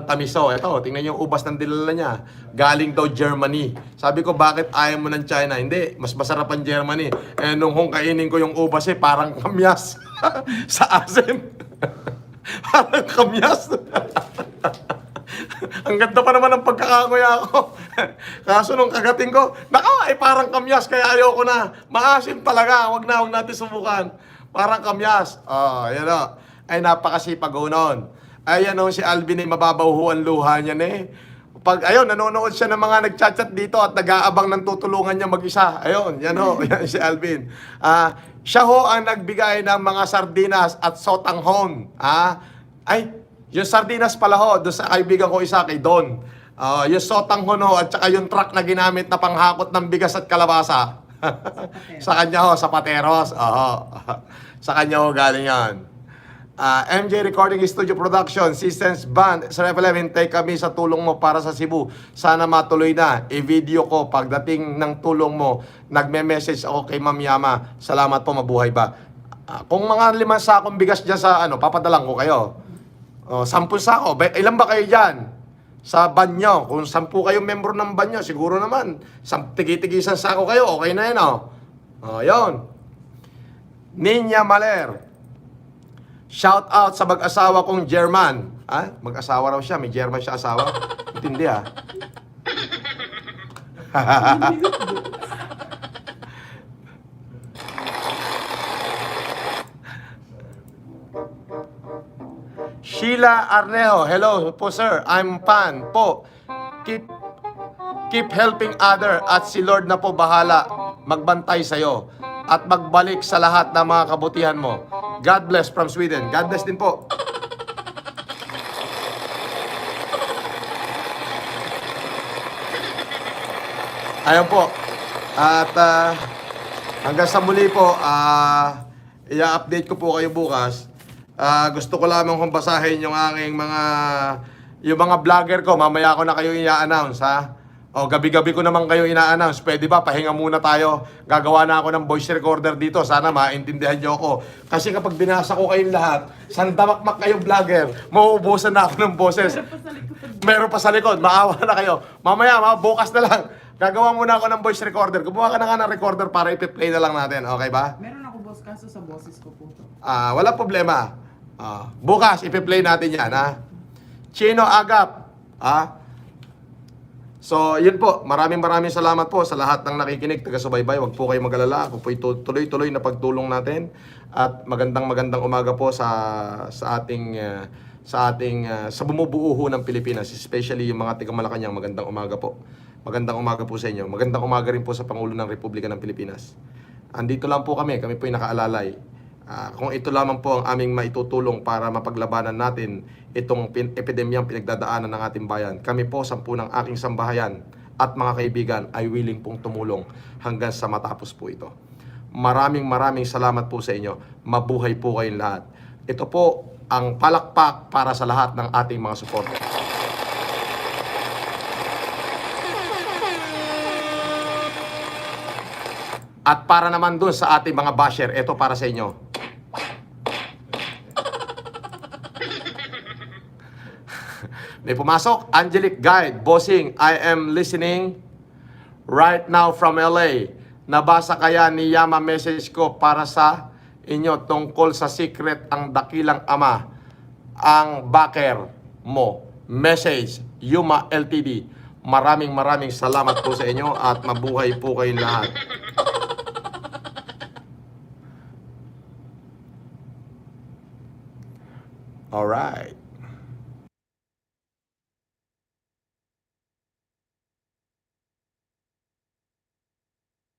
tamiso. Ito, tingnan yung ubas ng dinala niya. Galing daw Germany. Sabi ko, bakit ayaw mo ng China? Hindi, mas masarap ang Germany. Nung kainin ko yung ubas parang kamyas sa asin. Parang kamyas. Ang ganda pa naman ng pagkakakuya ko. Kaso nung kagating ko, parang kamyas, kaya ayoko na. Maasim talaga, wag natin subukan. Parang kamyas. Yan o. Ay, napakasipag ho noon. Ayan o, si Alvin ay mababaw ho ang luha niya ayun, nanonood siya ng mga nagchat-chat dito at nag-aabang ng tutulungan niya mag-isa. Ayun, yan ho, yan si Alvin. Siya ho ang nagbigay ng mga sardinas at sotanghon. Yung sardinas pala ho, doon sa kaibigan ko isa kay Don. Yung sotanghon ho, at saka yung truck na ginamit na panghakot ng bigas at kalabasa. Sa kanya ho, sa Pateros. Sa kanya ho galing yan. MJ Recording Studio Production, Systems Band, sa FLM, hintay kami sa tulong mo para sa Cebu. Sana matuloy na. I-video ko pagdating ng tulong mo. Nagme-message ako kay Ma'am Yama. Salamat po, mabuhay ba. Kung mga 5 sakong bigas dyan sa papadalang ko kayo. 10 sako. Ilan ba kayo dyan? Sa banyo. Kung 10 kayong membro ng banyo, siguro naman, tigi-tigi isang sako kayo, okay na yun, yun. Ninya Maler. Shout out sa mag-asawa kong German. Mag-asawa raw siya, may German siya asawa. Intindi Sheila Arnejo, hello po sir, I'm Pan po. Keep helping other at si Lord na po bahala magbantay sa'yo at magbalik sa lahat ng mga kabutihan mo. God bless from Sweden. God bless din po. Ayun po. At hanggang sa muli po, i-update ko po kayo bukas. Gusto ko lamang kung basahin yung aking yung mga vlogger ko. Mamaya ko na kayo i-announce, ha? O, gabi-gabi ko naman kayo ina-announce. Pwede ba? Pahinga muna tayo. Gagawa na ako ng voice recorder dito. Sana maintindihan nyo ako. Kasi kapag binasa ko kayong lahat, sandamakmak kayong vlogger, mauubusan na ako ng boses. Meron pa sa likod. Maawa na kayo. Mamaya, bukas na lang. Gagawa muna ako ng voice recorder. Gumawa ka na nga ng recorder para i-play na lang natin. Okay ba? Meron ako boss, kaso sa boses ko po to. Wala problema. Bukas, ipi-play natin yan, ha? Chino Agap. So, yun po. Maraming salamat po sa lahat ng nakikinig, taga-subaybay. Huwag po kayo mag-alala. Ako po tuloy-tuloy na pagtulong natin. At magandang umaga po sa bumubuo ho ng Pilipinas. Especially yung mga taga-Malacanang. Magandang umaga po. Magandang umaga po sa inyo. Magandang umaga rin po sa Pangulo ng Republika ng Pilipinas. Andito lang po kami. Kami po yung nakaalalay. Kung ito lamang po ang aming maitutulong para mapaglabanan natin itong epidemyang pinagdadaanan ng ating bayan. Kami po, 10 ng aking sambahayan at mga kaibigan ay willing pong tumulong hanggang sa matapos po ito. Maraming salamat po sa inyo. Mabuhay po kayong lahat. Ito po ang palakpak para sa lahat ng ating mga supporter. At para naman dun sa ating mga basher, ito para sa inyo. May pumasok, Angelic Guide, Bossing, I am listening right now from LA. Nabasa kaya ni Yama message ko para sa inyo tungkol sa secret ang dakilang ama, ang backer mo. Message, Yuma LTD. Maraming salamat po sa inyo at mabuhay po kayong lahat. Alright.